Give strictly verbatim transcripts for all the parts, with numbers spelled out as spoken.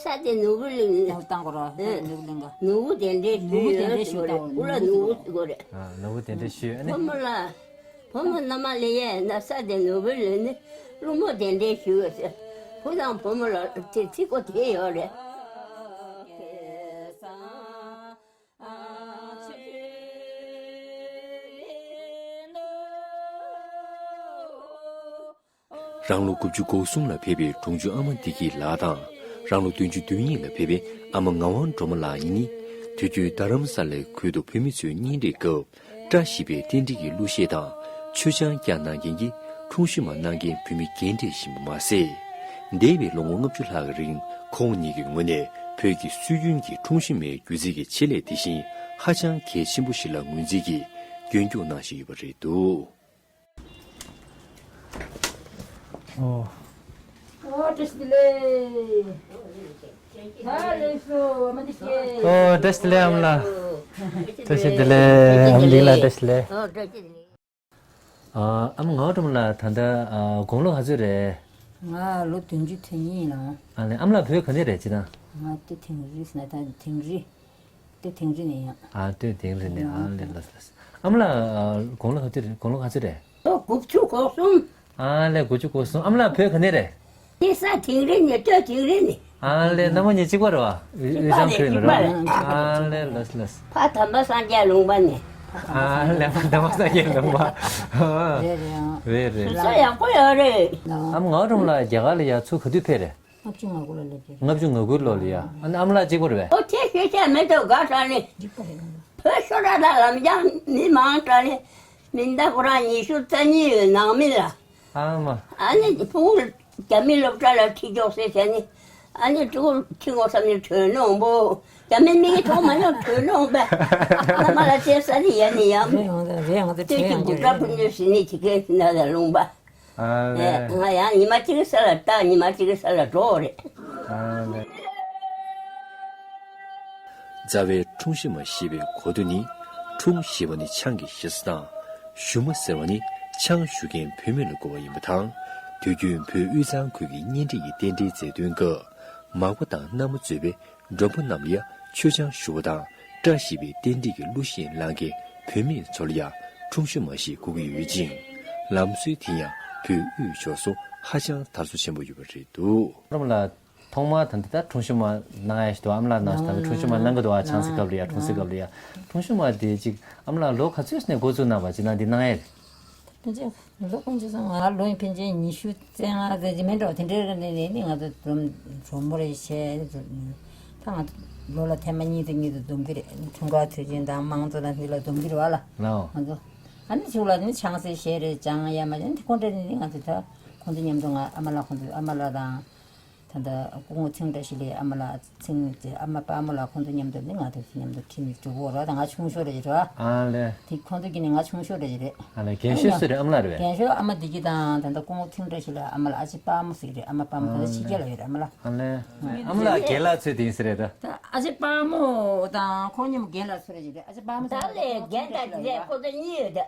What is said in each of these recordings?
ས་དེ་ནོར་བུ་གླིང་། ནོར་བུ་བཏང་དགོས་ར། ཨེ། ནོར་བུ་གླིང་ག། ནོར་བུ་དེ་འདྲའི་ནོར་བུ་དེ་འདྲའི་ཞུ་དང་། སྐུ་ལ་ནོར་བུ་དགོས་རེད། ཨ། ནོར་བུ་དེ་འདྲའི་ཞུ་ཨ་ནི། ཕོ་མོ་ལ། ཕོ་མོ་མནའ་མ་ལེན་ཡས་ན་ས་དེ་ནོར་བུ་ལེན་ནི། སློང་མོ་དེ་འདྲའི་ཞུ་ཟེར། བུ་དང་ཕོ་མོ་ལ་དེ་ཚིག་གོ་དེ་ཡོད་རེད། རང་ལོ་དགུ་བཅུ་གོ་གསུམ་ལ་ཕེབས་པའི་དྲུང་ཆུ་ཨ་མ་བདེ་སྐྱིད་ལགས་དང་། རང་ལོ་བདུན་ཅུ་དོན་གཉིས་ལ་ཕེབས་པའི་ཨ་མ་ངག་དབང་སྒྲོལ་མ་ལགས་གཉིས་ནི། དུས་རྒྱུན་རྡ་རམ་ས་ལའི་ཁུལ་དུ་བོད་མི་ཚོའི་གཉེན་སྒྲིག་སྐབས། བཀྲ་ཤིས་པའི་རྟེན་འབྲེལ་གྱི་གླུ་གཞས་དང་མཆོད་ཆང་བཀྱག་གནང་མཁན་གྱི་འཁྲུངས་གཞིས་མ་གནང་མཁན་བོད་མི་རྒན་གྲས་ཤིག་མ་ཟད། འདས་པའི་ལོ་ངོ་ལྔ་བཅུ་ལྷག་གི་རིང་ཁོང་ཉིད་ཀྱི་ངོས་ནས་བོད་ཀྱི་སྲོལ་རྒྱུན་གྱི་འཁྲུངས་གཞིས་མའི་སྒྱུ་རྩལ་གྱི་ཆེད་ལས་དེ་བཞིན་ཧ་ཅང་གལ་ཆེན་པོ་ཞིག་ལ་ངོས་འཛིན་གྱིས་རྒྱུན་སྐྱོང་གནང་བཞིན་ཡོད་པ་རེད་འདུག། ཨོ། ཨོ། བཀྲ་ཤིས་བདེ་ལེགས། ཨོ། བཀྲ་ཤིས་བདེ་ལེགས་ཨ་མ་ལགས། བཀྲ་ཤིས་བདེ་ལེགས་ཨ་མ་ལགས། བཀྲ་ཤིས་བདེ་ལེགས། ཨ་མ་ངག་དབང་སྒྲོལ་མ་ལགས་ད་ལྟ་ཨ་དགུང་ལོ་ག་ཚོད་རེད། ང་ལོ་བདུན་ཅུ་དོན་གཉིས་ལ། ཨ་ལས། ཨ་མ་ལགས་བོད་ག་ནས་རེད་སྤྱིར་བཏང་། ང་སྟོད་དིང་རི་ཟེར་ན་ད་དིང་རི། སྟོད་དིང་རི་ནས་ཡིན། ཨ། སྟོད་དིང་རི་ནས། ཨ་ལས། ལགས་ལགས། ཨ་མ་ལགས་ཨ་དགུང་ལོ་ག་ཚོད་རེད། དགུང་ལོ་ག་ཚོད་རེད། ལོ་དགུ་བཅུ་གོ་གསུམ། ཨ་ལས། དགུ་བཅུ་གོ་གསུམ། ཨ་མ་ལགས་བོད་ག་ནས་རེད། སྐྱེས་ས་དིང་རི་ནས། སྟོད་དིང་རི་ནས། ཨ་ལས། རྣམ་པ་གཉིས་གཅིག་པ་རེད་བ། དབུས་གཙང་ཁུལ་ལ་རེད་བ། ཨ་ལས། ལགས་ལགས། ཕ་དམ་པ་སངས་རྒྱས་ལུང་པ་ནས། ཨ་ལས། ཕ་དམ་པ་སངས་རྒྱས་ལུང་པ། རེད་རེད། རེད་རེད། ས་ཡག་པོ་ཡོད་རེད། ཨ་མ་ངག་དབང་སྒྲོལ་མ་ལགས་རྒྱ་གར་ལ་ཡར་ཚུར་ག་དུས་ཕེབས་རེད། ལྔ་བཅུ་ང་དགུ་ལོ་ལ་ཕེབས། ལྔ་བཅུ་ང་དགུ་ལོ་ལ་ཡ། ཨ་ནི་ཨ་མ་ལགས་གཅིག་པ་རེད་པས། ཨོ་དེ་ཤེས་བྱ་མེད་དོ་དགའ་དྲགས་ནི། འགྲིག་པ་རེད། བོད་ཤོག་ཁག་དང་ལམ་སྦྱང་མི་མང་དྲགས་ནི། མི་ཟླ་ཁོ་རང་ཉི་ཤུ་རྩ་གཉིས་ཡོད་ནང་མི་ལ། ཨ་མ། ཨ་ནི་ཕྲུ་གུ་རྒྱ་མི་སློབ་གྲྭ་ལ་ཁྲིད་འཇོག་ཟེར་བྱས་ནི། ཨ་ནི་ཕྲུ་གུ་ཁྲིད་འོང་བསམ་ནི་གྲོས་ནོ་འོང་པོ། རྒྱ་མི་མིག་གིས་མཐོང་མ་མྱོང་གྲོས་ནོ་འོང་པས། ཨ་མ་ལ་བཙལ་ས་ནི་ཡ་ནི་ཡ། རེད་འོང་། རེད་འོང་། དེ་སྟོད་ཀྱི་འགྲོ་འདུག་སྒྲ་ཕུ་ནུ་ཟིན་ནི་དེ་གའི་ཟིན་ན་ལ་ལུང་པ། ཨ་ལས། ང་ཡང་ཉི་མ་གཅིག་གི་ས་ལ་ལྟ། ཉི་མ་གཅིག་གི་ས་ལ་འགྲོ་རེད། ཨ་ལས། རྩ་བའི་འཁྲུངས་གཞིས་མ་ཞེས་པའི་གོ་དོན་ནི། འཁྲུངས་ཞེས་པ་ནི་ཆང་གི་ཞེ་ས་དང་། གཞུ་མ་ཟེར་བ་ནི་ཆང་གཞུ་མཁན་བུད་མེད་ལ་གོ་བ་ཡིན་པ་དང་། དུས་རྒྱུན་བོད་དབུས་གཙང་ཁུལ་གྱི་གཉེན་སྒྲིག་གི་རྟེན་འབྲེལ་མཛད་དོན་སྐབས། མག་པ་དང་མནའ་མ་གཙོས་པའི་མགྲོན་པོ་རྣམས་ལ་ཡང་མཆོད་ཆང་ཞུ་བ་དང་། བཀྲ་ཤིས་པའི་རྟེན་འབྲེལ་གྱི་གླུ་གཞས་བླངས་མཁན་བུད་མེད་ཚོ་ལ་ཡང་འཁྲུངས་གཞིས་མ་ཞེས་གོ་གི་ཡོད་ཅིང་། ལམ་སྲོལ་དེ་ཡང་བོད་དབུས་ཕྱོགས་སུ་ཧ་ཅང་དར་སོ་ཆེན་པོ་ཡོད་པ་རེད་འདུག། རོམ་ལ་ཐོག་མར་ད་ལྟ་འཁྲུངས་གཞིས་མ་གནང་ཡ་ཞིག་འདུག། ཨ་མ་ལགས་ནང་ད་ལྟ་འཁྲུངས་གཞིས་མ་གནང་གི་འདུག་ཨ། ཆང་ས་སྐབས་ལ་ཡ། འཁྲུངས་ས་སྐབས་ལ་ཡ། འཁྲུངས་གཞིས་མ་དེ་ཅིག་ཨ་མ་ལགས་ལོ་ག་ཚོད་ནས་འགོ་བཙུགས་གནང་བ་ཅིག་ན་འདི་གནང་ཡ་རེད། ཕན་ཆད་ལོ་ཕན་ཆད་སོང་། ང་ལོ་ཕན་ཆད་ཉི་ཤུ་རྩ་ལྔ་ཙམ་ཅིག་མིན་འགྲོ། དེ་འདྲའི་རིང་ནས་ནི་ང་ཚོ་འཛོམས་གྲོགས་མོ་རེ་བྱས། ད་ང་ཚོ་ལོ་ལ་ཐེངས་མ་གཉིས་དང་གཉིས་དུ་འཛོམས་ཀྱི་རེད། འཁྲུངས་སྐར་དུས་ཆེན་དང་དམངས་གཙོ་དང་འདི་ལ་འཛོམས་ཀྱི་རེད་བ་ལ། ལའོ། ང་ཚོ་ཨ་ནི་ཕྱུགས་ལ་ནི་ཆང་སའི་གཞས་རེ་སྦྱང་ཡ་མ་སྦྱང་དེ་ཁོ་འདྲ་ནི་ནི་ང་ཚོ་ད་ཁོང་ཚོ་མཉམ་དུ། ང་ཨ་མ་ལགས་ཁོང་ཚོ། ཨ་མ་ལགས་དང་། ད་ལྟ་སྐུ་ངོ་ཚེ་རིང་བཀྲ་ཤིས་ལགས། ཨ་མ་ལགས་ཚེ་རིང་། ཨ་མ་དཔལ་མོ་ལགས། ཁོང་ཚོ་མཉམ་དུ་ནི་ང་དང་མཉམ་དུ་ཁྲིད་ནས་འགྲོ་གི་ཡོད་རེད་བ། ད་ང་ཆུང་ཤོས་རེད་ཅིག་རེད་བ། ཨ་ལས། དེ་ཁོང་ཚོ་གི་ནི་ང་ཆུང་ཤོས་རེད་ཅིག་རེད། ཨ་ལས། རྒན་ཤོས་སུ་རེད། ཨ་མ་ལགས་རེད་པས། རྒན་ཤོས་ཨ་མ་བདེ་སྐྱིད་དང་། ད་ལྟ་སྐུ་ངོ་ཚེ་རིང་བཀྲ་ཤིས་ལགས། ཨ་མ་ལགས་ཨ་ཅེ་དཔལ་མོ་ཟེར་གི་རེད། ཨ་མ་ལགས་ད་ལྟ་ཕྱི་རྒྱལ་ལ་ཡོད་རེད། ཨ་མ་ལགས། ཨ་ལས། ཨ་མ་ལགས་རྒན་ལགས་ཚོད་དེ་ཡིན་ས་རེད་ད། ད་ཨ་ཅེ་དཔལ་མོ་དང་ཁོང་མཉམ་རྒན་ལགས་ཚོ་རེད་ཅིག་རེད། ཨ་ཅེ་དཔལ་མོ་ཟེར་ད་ལས་རྒན་ལགས་ཅིག་རེད། ཁོ་ཚོ་གཉིས་ཡོད་ད།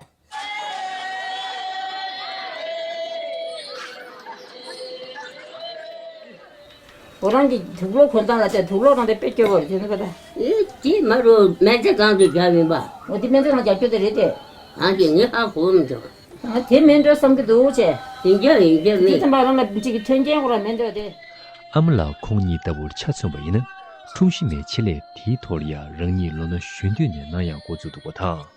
འོ། རང་གི་དུག་ལོག་གོན་སྟངས་ལ་བལྟས། དུག་ལོག་རང་དེ་དཔེ་སྐྱོ་བོ་རེད་དེ་ནི་པ་ད། ཨེ་དེ་མ་རུ་མེ་མདའི་སྒང་དུ་བརྒྱབ་ཡིན་པ། འོ་དེ་མེ་མདའི་སྒང་རྒྱབ་རྒྱུ་དེ་རེད་དེ། ཨ་ཅེ་ངས་ཧ་གོ་མི་འདུག། ཨ་དེ་མེ་མདའ་བསམ་གྱི་འདུག་ཅེ། ཡིན་རྒྱུ་ཡིན་རྒྱུ་དེ་མེད། ཙམ་པ་རང་ལ་གཅིག་གི་མཐུན་རྐྱེན་ཁོ་རང་མེད་འདོད་དེ། ཨ་མ་ལགས་ཁོང་གཉིས་ལྟ་བུར་ཆ་མཚོན་པ་ཡིན་ན། འཁྲུངས་གཞིས་མའི་ཆེད་ལས་དེའི་ཐོག་ལ་ཡང་རང་ཉིད་ལོ་ན་གཞོན་དུས་ནས་གནང་ཡག་འགོ་བཙུགས་འདུག་པ་དང་།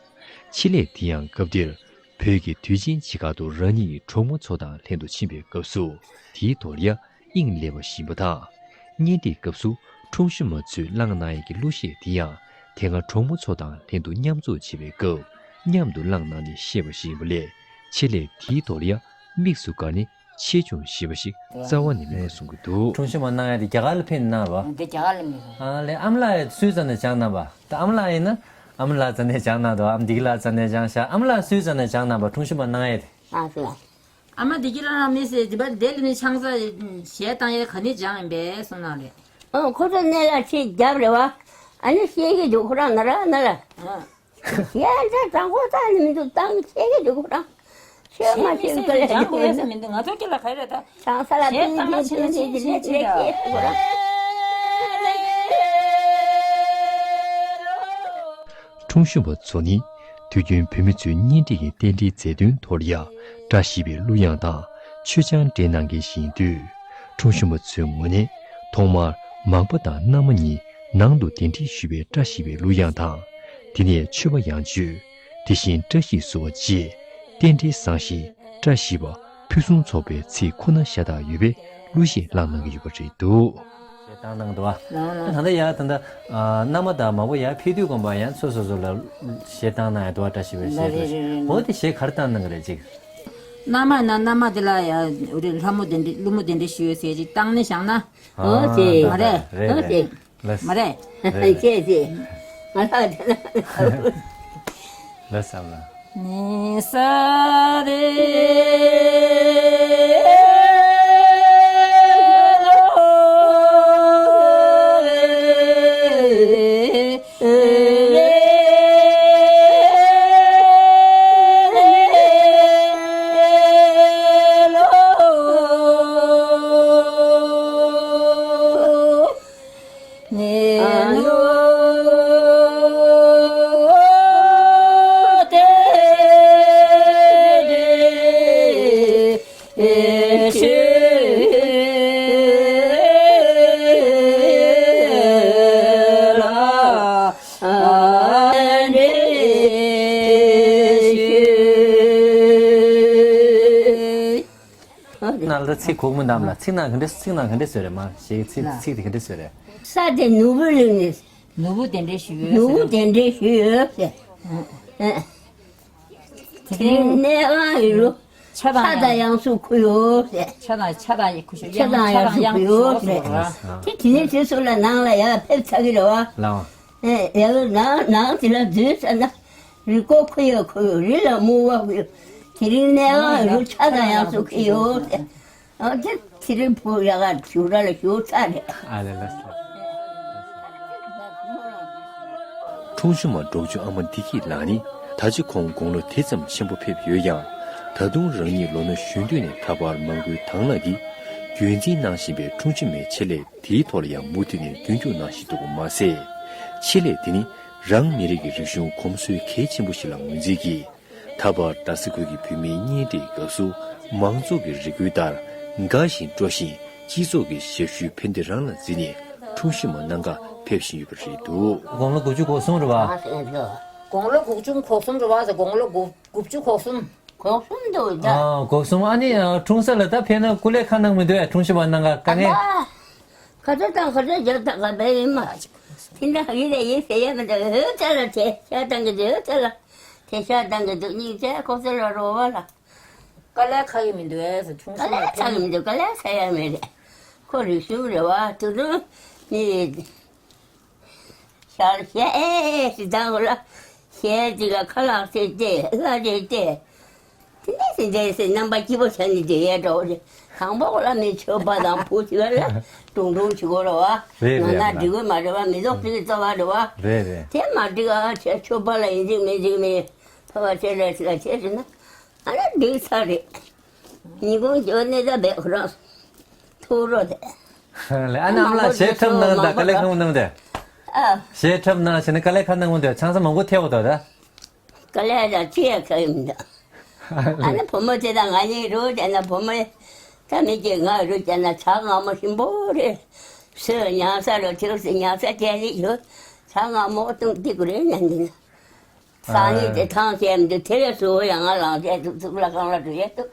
ཆེད་ལས་དེ་ཡང་སྐབས་དེར་བོད་ཀྱི་དུས་ཆེན་ཆེ་ཁག་ཏུ་རང་ཉིད་གྲོགས་མོ་ཚོ་དང་ལྷན་དུ་ཕྱིན་པའི་སྐབས་སུ་དེའི་ཐོག་ལ་ཡང་དབྱིངས་སླེབས་པ་ཞིག་ཡིན་པ་དང་། གཉེན་སྒྲིག་སྐབས་སུ་འཁྲུངས་གཞིས་མ་ཚོས་བླངས་གནང་ཡས་ཀྱི་གླུ་གཞས་དེ་ཡང་དེ་སྔ་གྲོགས་མོ་ཚོ་དང་ལྷན་དུ་མཉམ་ཚོགས་བྱེད་པའི་སྐབས་མཉམ་དུ་བླངས་གནང་ནས་བཤད་པ་ཞིག་ཡིན་པ་ལས། ཆེད་ལས་དེའི་ཐོག་ལ་ཡང་དམིགས་སུ་བཀར་ནས་ཆེ་ཆུང་ཞེས་པ་ཞིག་རྩ་བ་ནས་མེད་པ་གསུང་གི་འདུག། འཁྲུངས་གཞིས་མ་གནང་ཡ་དེ་རྒྱ་གར་ལ་ཕེབས་ནས་གནང་བ། དེ་རྒྱ་གར་ལ་མི་འཁྲུངས། ཨ་ལས། ཨ་མ་ལགས་སུས་རྩ་ནས་སྦྱངས་གནང་བ། ད་ཨ་མ་ལགས་ཡིན་ན་ཨ་མ་ལགས་རྩ་ནས་སྦྱངས་གནང་འདུག། ཨ་མ་བདེ་སྐྱིད་ལགས་རྩ་ནས་སྦྱངས་ཤག། ཨ་མ་ལགས་སུས་རྩ་ནས་སྦྱངས་གནང་བ། འཁྲུངས་གཞིས་མ་གནང་ཡ་དེ། ཨ་ལས། ཨ་མ་བདེ་སྐྱིད་ལགས་རང་མི་ཟེར་དེ་པར་དེ་ལ་ནི་ཆང་ས་གཞས་བཏང་ཡ་ག་ནས་སྦྱངས་ཡིན་པས་གསུངས་གནང་རེད། ཨ། ཁོ་ཚོ་གནས་ལ་ཆེད་རྒྱབ་རེད་བ། ཨ་ནི་བཤད་ཀྱི་འདུག། ཁོ་རང་ན་ར་ན་ར། ཨ། གཞས་འདྲ་དྲང་པོ་བཏང་ནི་མི་འདུག། བཏང་བཤད་ཀྱི་འདུག་ཁོ་རང་། ཤོད་མ་ཤོད་ག་ལ་འདུག་རེད། མི་འདུག། ང་ཚོ་སྐྱེ་ལ་ག་རེ་ད། ཆང་ས་ལ་གཞས་བཏང་ན་ཕྱིན་ན་ཕྱིན་ཕྱིན་ཕྱིན་ཕྱིན་ཕྱིན་ཁོ་རང་། ཁྲུང་ཞུན་པ་ཚོ་ནི་དུས་རྒྱུན་བོད་མི་ཚོའི་གཉེན་སྒྲིག་གི་རྟེན་འབྲེལ་མཛད་དོན་ཐོག་ལ་ཡང་བཀྲ་ཤིས་པའི་གླུ་དབྱངས་དང་མཆོད་ཆང་འདྲེན་གནང་མཁན་ཞིག་ཡིན་དུས། ཁྲུང་ཞུན་པ་ཚོའི་ངོས་ནས་ཐོག་མར་མག་པ་དང་མནའ་མ་གཉིས་ནང་དུ་གདན་འདྲེན་ཞུས་པའི་བཀྲ་ཤིས་པའི་གླུ་དབྱངས་དང་། དེ་ནས་མཆོད་པ་ཡང་མཆོད། དེ་བཞིན་བཀྲ་ཤིས་བསུ་བ་བཅས་རྟེན་འབྲེལ་བཟང་ཞིང་བཀྲ་ཤིས་པ་ཕུན་སུམ་ཚོགས་པའི་ཚིག་ཁོ་ན་ཤ་སྟག་ཡོད་པའི་གླུ་གཞས་བླངས་གནང་གི་ཡོད་པ་རེད་འདུག། ཞལ་བཏང་གནང་འདུག་བ། ལགས་ལགས། ད་ལྟ་ཡ་ད་ལྟ་ཨ་མནའ་མ་དང་མག་པ་ཡར་ཕེབས་དུས་དགོན་པ་ཡང་ཚོ་སོ་སོ་ལ་ཞལ་བཏང་གནང་ཡ་འདུག་བ། བཀྲ་ཤིས་པའི་ཞལ་རེད་རེད་རེད། འོ་དེ་ཞལ་ག་རེ་བཏང་གནང་གི་རེད་ཅིག། མནའ་མ་ན་མནའ་མ་དེ་ལ་ཡ་རེད། ལྷ་མོ་གདན་འདྲེན་ཀླུ་མོ་གདན་འདྲེན་ཞུ་ཡོད་ཟེར་ཅིག་བཏང་ནས་བཞག་ན། ཨ་འོ་དེ་ད་མ་རེད། རེད་འོ་རེད། དེ། ལགས། མ་རེད། རེད་རེད། ཅེས་ཅེས། ང་ལ་དེ་ལ། ལགས་སམ་ལགས། ནི་ས་རེ། ནང་ལ་ཚིག་གོ་གི་མི་འདུག་ལ། ཚིག་ནང་ག་འདྲས་ཚིག་ནང་ག་འདྲས་བཟོས་རེད། མ་ཞེས་ཚིག་ཨ་ཚིག་དེ་ག་འདྲས་བཟོས་རེད། ས་དེ་ནོར་བུ་གླིང་ནས། ནོར་བུ་གདན་འདྲེན་ཞུས་ཡོད་ཟེར། ནོར་བུ་གདན་འདྲེན་ཞུས་ཡོད་ཟེར། དེ་རིང་གནས་དབང་ཡོད་རུ་ཆ་དང་ཡང་སུ་ཁུ་ཡོད་ཟེར། ཆ་དང་ཆ་དང་ཁུ་ཤོ། ཆ་དང་ཡང་སུ་ཁུ་ཡོད་ཟེར། དེ་དེ་ནས་དེ་ཚོ་ལ་ནང་ལ་ཡར་ཕེབས་ཚར་གི་རེད་བ། ལའོ། ཨེ་ཡར་ནང་ནང་དེ་ལ་འཛུལ་ཚར་ན། རི་སྐོར་ཁུ་ཡོད་ཁུ་ཡོད། རི་ལ་སྨུག་པ་ཁུ་ཡོད། དེ་རིང་གནས་དབང་ཡོད་རུ་ཆ་དང་ཡང་སུ་ཁུ་ཡོད་ཟེར། ཨ་ཅེ། དེ་རིང་བུ་ཡ་ག་ཞུ་ར་ལ་ཞུ་ཚར་རེད། ཨ་ལེ་ལགས་སོ། ཁྲུང་ཞུན་མ་འབྲོག་ཆུ་ཨ་མ་བདེ་སྐྱིད་ལགས་ནི་ད་ཆ་ཁོང་དགུང་ལོ་དེ་ཙམ་ཆེན་པོ་ཕེབས་ཡོད་ཡང་། ད་དུང་རང་ཉིད་ལོ་ན་གཞོན་དུས་ནས་ད་བར་མང་པོའི་དང་བླངས་ཀྱིས་རྒྱུན་འཛིན་གནང་བཞིན་པའི་ཁྲུང་ཞུན་མའི་ཆེད་ལས་དེའི་ཐོག་ལ་ཡང་མུ་མཐུད་ནས་མདུན་སྐྱོད་གནང་བཞིན་འདུག་པ་མ་ཟད། ཆེད་ལས་དེ་ནི་རང་མི་རིགས་ཀྱི་རིག་གཞུང་གོམས་སྲོལ་གལ་ཆེན་པོ་ཞིག་ལ་ངོས་འཛིན་གྱིས། ད་བར་རྡ་ས་ཁུལ་གྱི་བོད་མིའི་གཉེན་སྒྲིག་སྐབས་སུ་མང་ཚོགས་ཀྱི་རེ་སྐུལ་ལྟར་དགའ་ཞིང་སྤྲོ་ཞིང་སྤྱི་ཚོགས་ཀྱི་ཞབས་ཞུའི་ཕན་བདེ་རང་ལ་བརྩིས་ནས་ཁྲུང་ཞུན་མ་གནང་ག་ཕེབས་བཞིན་ཡོད་པ་རེད་འདུག། དགུང་ལོ་དགུ་བཅུ་གོ་གསུམ་རེད་བ། དགུང་ལོ་དགུ་བཅུ་གོ་གསུམ་རེད་བ་ཟེར། དགུང་ལོ་དགུ་དགུ་བཅུ་གོ་གསུམ། གོ་གསུམ་འདུག་ད། ཨ་གོ་གསུམ། ཨ་ནི་ཁྲུང་ས་ལ་ད་ཕེབས་ན་སྐུ་ལས་ཁག་གནང་མི་འདུག་ཨ། ཁྲུང་ཞུན་མ་གནང་ག་དཀའ་ངལ། ཁ་ཚ་དང་ཁ་ཚ་རྒྱབ་དང་ག་བས་ཡིན་མ། དེ་འདྲ་ཡིན་ལ་ཡིན་ཟེར་ཡ་མི་འདུག། ཧོ་ཚ་ལ་དེ་ཤ་བཏང་གི་འདུག། ཧོ་ཚ་ལ་དེ་ཤ་བཏང་གི་འདུག། སྙིང་རྗེ་ཁོ་ཚོ་ལ་རོགས་པ་ལ། དཀའ་ལས་ཁག་གི་མི་འདུག་ཨེ་ཟེར། ཁྲུང་ས་ལ་ཕེབས་ན། དཀའ་ལས་ཁག་གི་མི་འདུག། དཀའ་ལས་ཁག་ཡ་མེད་རེད། ཁོ་རིག་གཞུང་རེད་བ། དུ་དུ་ནི། ཞར་ཞལ་ཨེ་ཞེས་བཏང་གོ་ལ། ཞལ་གཅིག་ལ་ཁ་ལག་ཟེར་ཏེ་ལྷ་རེད་དེ། དེ་འདྲ་ཟེར་འདྲ་ཟེར་རྣམ་པ་སྐྱིད་པོ་བྱས་ནས་བསྡད་ཡས་འདྲ་བོ་རེད། དང་པོ་གོ་ལ་མི་ཆོས་པ་དང་བུ་ཞིག་ལ་གྲུང་གྲུང་བྱེད་དགོས་རེད་བ། རེད་ང་རེད་ན་ལགས། འགྲིག་གི་མ་རེད་བ། མི་ཐོག་ཅིག་གི་རྩ་བ་རེད་བ། རེད་རེད། དེ་མ་འགྲིག་ཨ་ཆོས་ཆོས་པ་ལ་ཡིན་གཅིག་མིན་གཅིག་མི་ཕ་བ་ཆེ་ལ་ཆེ་ལ་ཆེ་ཟེར་ན། ཨ་ལ་འགྲིག་ཚར་རེད། ཉིན་གུང་ཇོ་ནེ་ད་བེ་ཁོ་རང་ཐུག་རོགས་དེ། ལེ་ཨ་ནམ་ལ་ཞེ་ཁྲབ་ནང་ད་དཀའ་ལས་ཁག་གནང་དེ། ཨ། ཞེ་ཁྲབ་ནང་ཞེ་ནི་དཀའ་ལས་ཁག་གནང་དེ་ཆང་ས་མང་པོ་ཐེག་འོ་ད་ད། དཀའ་ལས་ད་ཅི་ཡ་ཁག་ཡིན་ད། ཨ་ནི་བུ་མོ་དེ་དང་ང་གཉིས་རོ་བྱས་ན་བུ་མོ་ད་མི་གཅིག་ང་རོ་བྱས་ན་ཇ་མངར་མོ་ཞིམ་པོ་རེད། སོས་ཉལ་ས་རོ་ཐེག་སི་ཉལ་ས་བྱས་ནི་ཡོད། ཇ་མངར་མོ་བཏུང་ཏི་གུ་རེ་ཉན་འདི་ན། སང་ཉིན་དེ་ཐང་བཤད་མི་འདུག། དེ་རེ་སུ་ཡང་ང་ལངས་བྱས་འདུག། ཚུགས་ལ་གང་ལ་འགྲོ་ཡས་འདུག།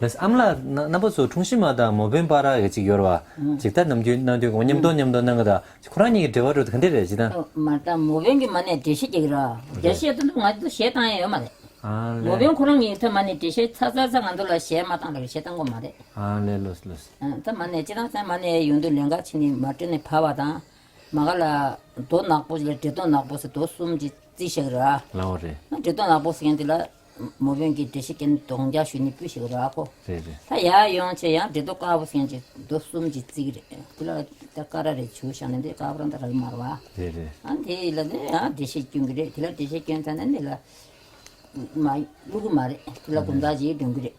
ལགས། ཨ་མ་ལགས་ན་རྣམ་པ་ཚོ་ཁྲུང་ཞུན་མ་དང་མོ་དཔོན་བར་ཡ་གཅིག་ཡོད་རེད་བ། ཅིག་ད་ནམ་རྒྱུན་ནམ་རྒྱུན་མཉམ་དུ་མཉམ་དུ་གནང་གི་ད། ཁོ་རང་གཉིས་ཀྱི་འབྲེལ་བ་རུ་ག་འདྲ་རེད་ཅི་ད། མ་ད་མོ་དཔོན་གྱིས་མ་ནས་འགྲེལ་བཤད་རྒྱག་གི་ར། འགྲེལ་བཤད་དུ་ང་ཚོ་ཞེ་བཏང་ཡ་ཡོད་མ་རེད། ཨ་མོ་ལེ། དཔོན་ཁོ་རང་གིས་ད་མ་ནས་འགྲེལ་བཤད་ཚ་ཚ་ཚ་ང་ཚོ་ལ་ཞེ་མ་བཏང་ལ་ཞེ་བཏང་གོ་མ་རེད། ཨ་ལེ་ལོས་ལོས། ད་མ་ནས་ཅི་ད་ས་མ་ནས་ཡོང་དུས་ལན་ཁ་ཕྱི་ནས་མ་སྤྲོད་ནས་ཕ་བ་དང་། མ་ག་ལ་རྡོ་ནག་པོ་ཞིག་ལ་འདྲེ་རྡོ་ནག་པོ་ཟེར་རྡོ་གསུམ་གྱི་རྩིས་བཞག་ར། ལའོ་རེད། འདྲེ་རྡོ་ནག་པོ་ཟེར་མཁན་དེ་ལ་མོ་དཔོན་གྱིས་འགྲེལ་བཤད་རྒྱག་གདོང་རྒྱག་ཞུས་ནས་སྤུས་བཞག་ར་ཁོ། རེད་རེད། ད་ཡར་ཡོང་བྱས་ཡང་འདྲེ་རྡོ་དཀར་པོ་ཟེར་མཁན་གྱི་རྡོ་གསུམ་གྱི་རྩིས་རེད། དེ་ལ་ད་ཀ་ར་རེ་བྱུག་བཞག་ནས་འདི་ཀ་བ་རང་ད་རག་མ་རེད་བ། རེད་རེད། ཨ་དེ་ལ་ནི་ཡང་འགྲེལ་བཤད་སྐྱོན་གྱི་རེད། དེ་ལ་འགྲེལ་བཤད་སྐྱོན་ཚར་ནས་འདི་ལ་མ་བླུག་གི་མ་རེད། དེ་ལ་དགོང་དག་ཅིག་འགྲོ་གི་རེད།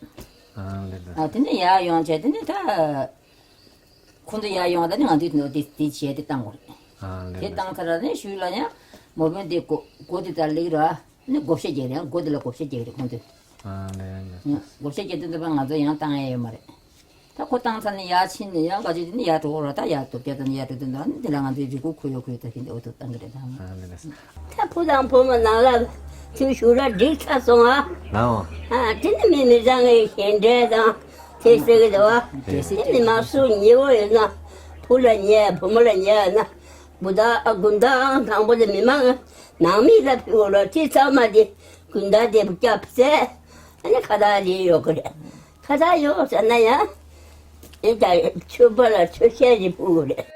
ཨ་ལེ་ལེ། ཨ་དེ་ནས་ཡར་ཡོང་བྱས་དེ་ནས་ད། ཁོང་ཚོ་ཡར་ཡོང་བ་ད་ནི་ང་ཚོས་དེ་དེ་བྱས་དེ་བཏང་དགོས་རེད། ཨ་ལེ་དེ་ལེ། བཏང་ཚར་ལ་ནི་ཞུས་ལ་ཡང་ མོ་བན་དེ་སྒོ་སྒོ་དེ་ལྟར་སླེབས་ར། ནི་བགོ་བཤའ་རྒྱག་རེད། སྒོ་དེ་ལ་བགོ་བཤའ་རྒྱག་རེད་ཁོང་ཚོས། ཨ་ལས་ལས། ཡང་བགོ་བཤའ་རྒྱག་དུས་ཙམ་པ་ང་ཚོ་ཡང་བཏང་ཡ་ཡོད་མ་རེད། ད་ཁོ་བཏང་ཚར་ནས་ཡར་ཕྱིན་ནས་ཡང་ག་ཅིག་ནི་ཡར་འགྲོ་ར། ད་ཡར་སྟོབས་རྒྱག་དང་ཡར་འགྲོ་དུས་ད་ནི་དེ་ལ་ང་ཚོའི་རི་ཁུག་ཁུ་ཡོད་ཁུ་ཡོད་ད་ཤིན་ཏུ་འོ་ཐུག་བཏང་གི་རེད་ད། ཨ་ལས་ལས། ད་བུ་དང་བུ་མོ་ནང་ལ་ཚུར་ཞུགས་ར་འགྲིག་ཚར་སོང་ཨ། ལའོ། ཨ་དེ་ནི་མི་མི་ཚང་གི་ཞལ་འབྲས་དང་དེ་ཟེར་གི་འདུག་ཨ། དེ་ནི་མ་སུ་ཉེ་བོ་ཡོད་ན་བུ་ལ་ཉེ་བུ་མོ་ལ་ཉེ་ན། དགུན་ཟླ་དགུན་ཟླ་དང་པོ་དེ་མི་མང་ནང་མི་ལ་ཕུལ་བ་ལ་དེ་ཚང་མ་དེ་དགུན་ཟླ་དེ་བུ་སྐྱབས་ཟེར། ཨ་ནི་ཁ་བཏགས་དེ་ཡོད་གི་རེད། ཁ་བཏགས་ཡོད་ཟེར་ན་ཡང་། ཨེ་ད་ཆོས་པ་ལ་ཆོས་ཤེས་ཀྱི་ཕུལ་དགོས་རེད།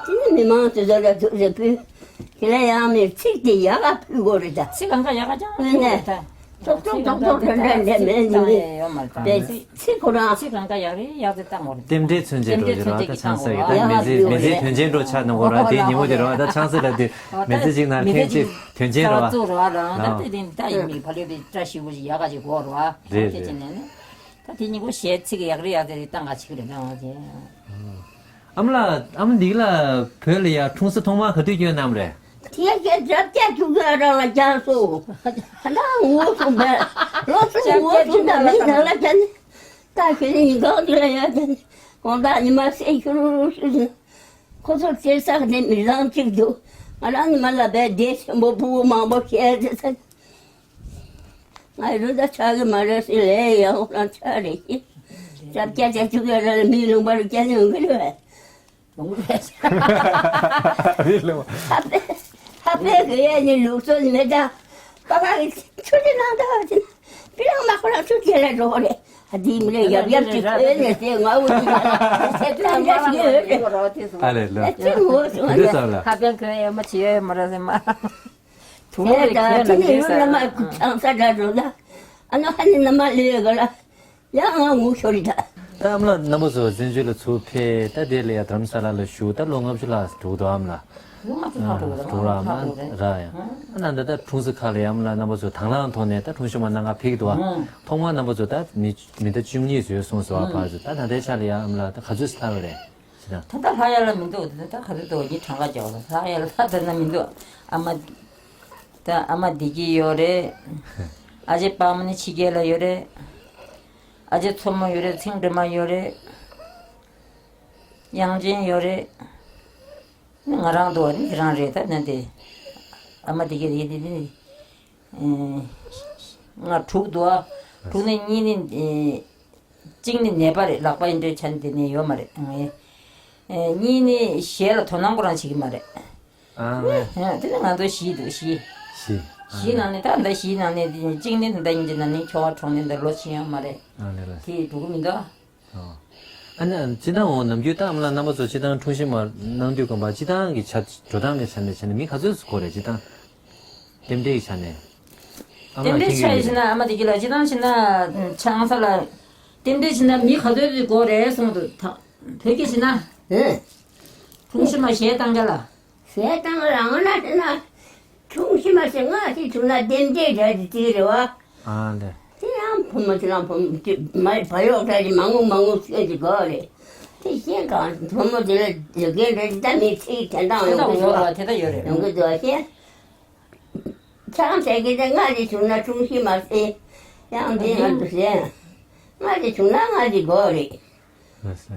དེ་ནི་མི་མང་ཚོ་ཚོ་ལ་ཐུགས་རེ་ཕུལ། དེ་ལ་ཡང་མིར་ཚིག་དེ་ཡག་ག་ཕུལ་དགོས་རེད་ད། ཚིག་གང་ག་ཡག་ག་ཅང་མེད་ནས། ཏོག་ཏོག་ཏོག་ཏོག་འདྲ་འདྲ་འདྲ་མེད་ནི་མེད། པའི་ཚིག་ཁོ་རང་ཚིག་གང་ག་ཡག་རེད་ཡག་དེ་བཏང་དགོས་རེད། རྟེན་འབྲེལ་མཚོན་བྱེད་འགྲོ་རྒྱུ་རང་ད་ཆང་ས་གི་ད་མི་ཚེ་མི་ཚེ་དོན་ཆེན་འགྲོ་ཆགས་ནོ་གོ་ར་དེའི་ཉིན་མོ་དེ་རོ་ད་ཆང་ས་ལ་དེ་མི་ཚེ་གཅིག་ན་ཐེངས་གཅིག་དོན་ཆེན་རོ། ཚགས་ཚུད་རོ་རང་ད་དེ་དེ་ད་ཡིན་མི་ཕ་ལོས་པའི་བཀྲ་ཤིས་པོ་ཞིག་ཡག་ག་ཞིག་གོ་རོ། རེད་དེ་རེད། ཅི་ནས་ནི། ད་དེ་གཉིས་པོ་གཞས་ཚིག་ཡག་རེ་ཡག་དེ་རེ་བཏང་ག་ཆིག་རེ་བཏང་བ་ཅན། ཨ་མ་ལགས་ཨ་མ་འདི་ལ་བོད་ལ་ཡ་འཁྲུངས་ས་ཐོག་མ་ག་དུས་བསྐྱོན་གནང་བ་རེད། དེ་ག་རབ་བརྒྱ་བཅུ་གི་རང་ལ་བརྒྱངས་སོང་། ཧ་ལམ་ངོ་སོང་བས། ལོ་གསུམ་ངོ་སོང་ད་མི་ནང་ལ་བརྒྱ་ནི། ད་ཁྱོད་ནི་ཉིན་གང་འདི་ལ་ཡ་བརྒྱ་ནི། དགོང་དག་ཉི་མ་སད་ཤུར་ཤུར་ནི། ཁོ་ཚོ་སྐྱེ་ས་གི་ནི་མི་ཚང་གཅིག་འདུག་ང་རང་ཉི་མ་ལ་བས་བདེ་ཆེན་པོ་ཕྲུ་གུ་མང་པོ་སྐྱེས་ཏེ་ཚ། ང་རུ་ད་ཆགས་ཀྱི་མ་རེད་ཟེར་ལས་ཡང་ཧོ་རང་ཆགས་རེད་ཀྱི། རབ་བརྒྱ་བརྒྱ་བཅུ་གི་ར་ལ་མི་ལུང་པར་བརྒྱ་ནི་ཡོང་གི་རེད་བས། ལུང་པར་བས། མི་ལུང་པ། ཧ་པེ་ཧ་པེ་གི་ཡས་ནི་ལུགས་སྲོལ་མེད་ད། ཀ་ཁ་གི་ཆུ་དེ་ནང་ད་བ་ཅིན་པི་རང་མ་ཁོ་རང་ཆུ་དེ་ལ་འགྲོ་རེད། ཨ་དེ་མི་ལས་ཡབ་ཡབ་ཀྱི་ཁོས་ནས་ཟེར་ང་འུ་ཅི་ཟེར་ཏེ་ལ་འདྲ་ཞིག་ཡོད་རེད། ཨ་ལས་ལ། ཨ་ཅི་ངོ་སོང་ཨ་ལས། འདི་ཙམ་ལ། ཧ་པེ་གི་ཡས་མ་བྱེད་ཡས་མ་ར་ཟེར་མ། དེ་ད་དེ་ནི་ཡུལ་ལ་མ་ཆང་ས་འདྲ་འགྲོ་ལ། ཨ་ནི་ཧ་ནི་ནི་མ་ལུས་ག་ལ། ཡང་ང་ངུ་ཤོར་རི་ད། ད་ཨ་མ་ལགས་རྣམ་པ་ཚོ་བཙན་བྱོལ་ལ་ཚུར་ཕེབས་ད་དེ་ལ་ཡ་དྷ་རམ་ས་ལ་ལ་བཞུགས་ད་ལོ་ལྔ་བཅུ་ལྷག་འགྲོ་གི་འདུག་ཨ་མ་ལགས། ལོ་ལྔ་བཅུ་ལྷག་འགྲོ་གི་འདུག་འགྲོ་ར་མ་ར་ཡ། ཨ་ན་ད་ད་འཁྲུངས་ས་ཁག་ལ་ཡ་ཨ་མ་ལགས་རྣམ་པ་ཚོ་དང་བླངས་ཐོག་ནས་ད་འཁྲུངས་ཤོག་མ་གནང་ག་ཕེབས་ཀྱི་འདུག་ཨ། ཐོག་མར་རྣམ་པ་ཚོ་ད་མི་མི་ད་བཅུ་གཉིས་བཟོས་སོང་ཟེར་བ་ཕར་ཚོ་ད་ད་ལྟའི་ཆ་ལ་ཡ་ཨ་མ་ལགས་ད་ག་ཚོད་ལྷག་ཡོད་རེད། ད་ད་ལྷག་ཡ་ལ་མི་འདུག་ད་ད་ག་ཚོད་འདུག་ཡིན་གྲངས་ཀ་རྒྱག་ལ་ལྷག་ཡ་ལ་ད་ད་ན་མི་འདུག་ཨ་མ། ད་ཨ་མ་བདེ་སྐྱིད་ཡོད་རེད། ཨ་ཅེ་དཔའ་མོ་ནི་ཕྱི་རྒྱལ་ལ་ཡོད་རེད། ཨ་ཅེ་མཚོ་མོ་ཡོད་རེད། ཚེང་སྒྲོལ་མ་ཡོད་རེད། དབྱངས་ཅན་ཡོད་རེད། ང་རང་འདུག་བ་ནི་དེ་རང་རེད་ད་ནི་དེ། ཨ་མ་བདེ་སྐྱིད་ཡིན་དེ་ནི། ང་དྲུག་འདུག་ཨ། དྲུག་ནི་གཉིས་ནི། གཅིག་ནི་ནད་པ་རེད། ལག་པ་ཡིན་འདྲའི་ཆ་ནི་དེ་ནས་ཡོད་མ་རེད། ཨེ། གཉིས་ནི་གཞས་ལ་དོ་སྣང་ཁོ་རང་བྱེད་ཀྱི་མ་རེད། ཨ་ལས། ཨེ། དེ་ནི་ང་ཚོ་བཞི་འདུག་བཞི། བཞི། བཞི་ནང་ནས་ད་ལྟ་བཞི་ནང་ནས་དེ་གཅིག་ནི་ད་ལྟ་ཡིན་གྱི་ན་ནི་ཁྱོ་ག་གྲོངས་ནས་ད་ལོ་ཕྱིན་ཡོད་མ་རེད། ཨ་ལས་ལས། དེ་འགྲོ་གི་མི་འདུག་ཨ། ཨ་ནི་སྤྱི་བཏང་འོ་ནམ་རྒྱུན་ད་ཨ་མ་ལགས་རྣམ་པ་ཚོ་སྤྱི་བཏང་འཁྲུངས་གཞིས་མར་གནང་དུས་གོམ་པ་སྤྱི་བཏང་གི་ཆ་འགྲོ་སྟངས་ཀྱི་ཆ་ནས་བྱས་ན་མི་ག་ཚོད་ཙམ་འགོར་རེད་སྤྱི་བཏང་། རྟེན་འབྲེལ་གྱི་ཆ་ནས། ཨ་མ་རྟེན་འབྲེལ་ལགས་ཆ་ཡི་ཕྱིན་ན་ཨ་མ་དེ་གི་ལ་སྤྱི་བཏང་ཕྱིན་ན་ཆང་ས་ལ། རྟེན་འབྲེལ་ཕྱིན་ན་མི་ག་ཚོད་ཙམ་འགོར་རེད་གསུངས་འདུག་ད་བོད་ཀྱི་ཕྱིན་ན། ཨེ། འཁྲུངས་གཞིས་མར་གཞས་བཏང་རྒྱ་ལ། ཞལ་བཏང་ལ་ང་ན་ཟེར་ན། འཁྲུངས་གཞིས་མ་ཟེར་ང་ཞིག་བྱུང་ན་རྟེན་འབྲེལ་འདྲ་ཞིག་བརྩི་རེད་བ། ཨ་ལས། དེ་ཡང་བུ་མོ་དེ་རང་བུ་མོ་དེ་མ་བ་ཡོག་འདྲ་ཞིག་མ་ངུ་མ་ངུ་ཟེར་གྱི་དགོས་རེད། དེ་ཤེས་གང་བུ་མོ་དེ་ལ་ཡོད་མཁན་འདྲ་ཞིག་ད་མི་ཚིག་དེ་འདང་ཡོང་གི་འདུག་བ། དེ་ད་ཡོད་རེད། ཡོང་གི་འདུག་བ་ཤེས། ཆང་ཟེར་གྱི་དེ་ང་ཞིག་བྱུང་ན་འཁྲུངས་གཞིས་མ་ཟེར། ཡང་དེ་ང་འདུག་ཟེར། ང་ཞིག་བྱུང་ན་ང་ཞིག་དགོས་རེད། ལགས་སོ།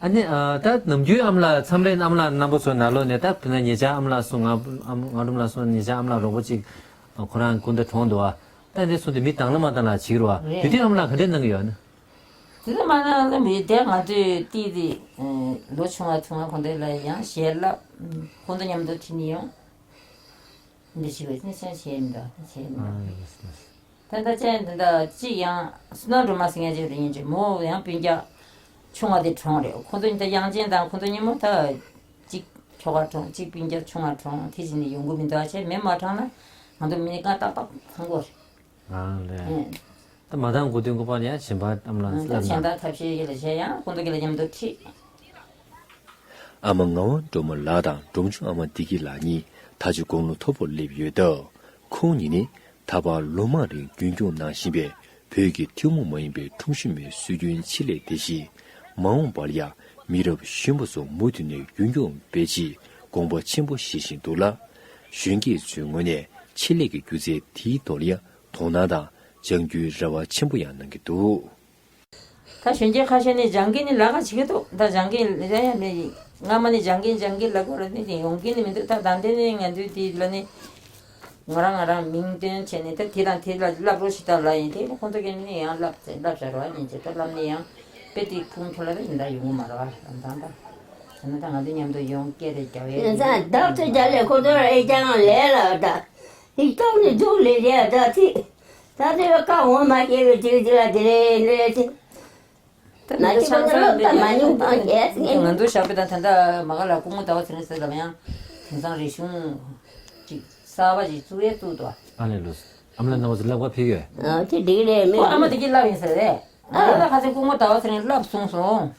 ཨ་ནི་ཨ་ད་ནམ་རྒྱུན་ཨ་མ་ལགས་མཚམས་རེ་ཨ་མ་ལགས་རྣམ་པ་ཚོ་ནང་ལོགས་ནས་ད་དཔེར་ན་ཉེ་ཆར་ཨ་མ་ལགས་སོང་ང་ཨ་མ་ང་རུམ་ལགས་སོང་ཉེ་ཆར་ཨ་མ་ལགས་རོགས་པ་གཅིག་ཁོ་རང་སྐུ་ཟླ་གྲོངས་འདུག་ཨ། ད་འདི་སོང་དུས་མི་དང་བླངས་མ་དང་བླངས་བྱེད་ཀྱི་རེད་བ། རེད། དེ་དུས་ཨ་མ་ལགས་ག་འདྲས་གནང་གི་ཡོད་ན། དེ་དུས་མ་གནང་ལ་མི་དེ་ང་ཚོས་ཏི་ཏི་ལོ་ཆུང་བ་ཆུང་བ་ཁོང་ཚོ་ལ་ཡང་ཞལ་ལག་ཁོང་ཚོ་མཉམ་དུ་ཁྲིད་ནས་ཡོང་། འདི་ཞིག་བས་ནི་སེམས་ཞེས་མི་འདུག་ད་ཞེས་མི་འདུག་ད་ལྟ་ཅན་འདི་འདྲ་གཅིག་ཡང་སུ་ན་སྒྲོལ་མ་ཟེར་མཁན་ཅིག་རེད། ཡིན་གྱི་མོ་ཡང་སྤུན་ཀྱག་ཆུང་བ་དེ་གྲོངས་རེད། ཁོ་ཚོ་གཉིས་ད་དབྱངས་ཅན་དང་ཁོ་ཚོ་གཉིས་མོ་ད་གཅིག་ཁྱོ་ག་གྲོངས་གཅིག་སྤུན་ཀྱག་ཆུང་བ་གྲོངས་དེ་བཞིན་ནས་ཡོང་གི་མི་འདུག་ཨ་ཆེ་མེ་མ་གྲངས་ན་ང་ཚོ་མི་ནི་ཀ་ཏག་ཏག་ཚང་གོ་རེད། ཨ་ལས། ཨེ། ད་མ་འདང་དགོས་དུས་ཁོ་པ་ནས་ཡང་གཞན་པ་ཨ་མ་ལགས་ད་སླབ་གཞན་ན། དག་ཐབས་ཤེས་ཀྱི་ལ་བྱས་ཡང་ཁོང་ཚོ་གི་ལ་མཉམ་དུ་ཁྲིད། ཨ་མ་ངག་དབང་སྒྲོལ་མ་ལགས་དང་འབྲོང་ཆུང་ཨ་མ་བདེ་སྐྱིད་ལགས་གཉིས་ད་ཆ་དགུང་ལོ་མཐོ་པོར་སླེབས་ཡོད་སྟབས། ཁོང་གཉིས་ནི་ད་བར་ལོ་མང་རིང་རྒྱུན་སྐྱོང་གནང་བཞིན་པའི་བོད་ཀྱི་ཐུན་མོང་མ་ཡིན་པའི་ཁྲུང་ཞུ་མའི་སྲོལ་རྒྱུན་ཆེད་ལས་དེ་བཞིན། མ་འོངས་པར་ཡང་མི་རབས་གཞོན་པ་ཚོ་མུ་མཐུད་ནས་རྒྱུན་སྐྱོང་འབད་ཆེད་དགོངས་པ་ཆེན་པོ་བཞེས་བཞིན་འདུག་ལ། གཞོན་སྐྱེས་ཚོའི་ངོས་ནས་ཆེད་ལས་ཀྱི་སྒྱུ་རྩལ་དེའི་ཐོག་ལ་ཡང་དོ་སྣང་དང་སྦྱང་རྒྱུའི་རེ་བ་ཆེན་པོ་ཡང་གནང་གི་འདུག། ད་གཞོན་སྐྱེས་ཁ་ཤས་ནི་སྦྱང་གི་ནི་ལས་ཀ་བྱེད་ཀྱི་འདུག། ད་སྦྱང་གི་ལས་ཡང་མེད། སྔ་མ་ནི་སྦྱང་གི་སྦྱང་གི་ལབ་དགོས་ར་ནི་དེ་ཡོང་གི་ནི་མི་འདུག། ད་ད་ལྟ་ནི་ང་ཚོའི་དེ་ལ་ནི་ང་རང་ང་རང་མིང་བཏོན་བྱས་ནས་ད་དེ་དང་དེ་ལ་བསླབ་རོགས་ཞེས་ད་ལབ་ཡིན། དེ་ཁོང་ཚོ་གིས་ནི་ཡང་བསླབ་བསླབ་བྱ་རོགས་ཡིན་ཅེས་ད་བསླབ་ནི་ཡང་དཔེ་དེ་ཁུངས་ཁྱོད་ལ་ད་ཡིན་ད་ཡོང་གི་མ་རེད་བ། ད་ད་ད་ད་ང་ཚོ་མཉམ་དུ་ཡོང་སྐད་རེ་རྒྱག་ཡས་ཡིན་ཙང་བདག་ཚོ་རྒྱ་ལས་ཁོ་ཚོར་ཨེ་ཅང་ལས་ལ་ད་ཡིག་ཐོག་ནས་འདུག་ལས་རེད་ད་ཚིག་ད་ཚོས་བཀའ་འོང་མ་སྐྱེ་བའི་དེ་དེ་ལ་དེ་རེད་འདྲ་ཡ་ཚིག། ད་ང་ཚོ་ཆང་ས་ལ་ད་མ་ཉུང་པ་ཡས་ང་ཚོ་ཞག་པོ་དང་ད་ལྟ་མ་ག་ལ་སྐུ་ངོ་ཟླ་བ་ཚེ་རིང་ཟེར་ལབ་ཡང་དེང་སང་རིག་གཞུང་ཅིག་གསར་པ་ཅིག་བཙུགས་ཡས་བཙུགས་འདུག། ཨ་ལས་ལོས། ཨ་མ་ལགས་རྣམ་པ་ཚོ་ལབ་པ་ཕེབས་ཡོད། ཨ་དེ་འགྲིག་རེད་མི། ཁོ་ཨ་མ་དེ་གིས་ལབ་ཡིན་ཟེར་རེད། ང་ལ་ཁ་སང་སྐུ་ངོ་ཟླ་བ་ཚེ་རིང་ལབ་སོང་སོང་།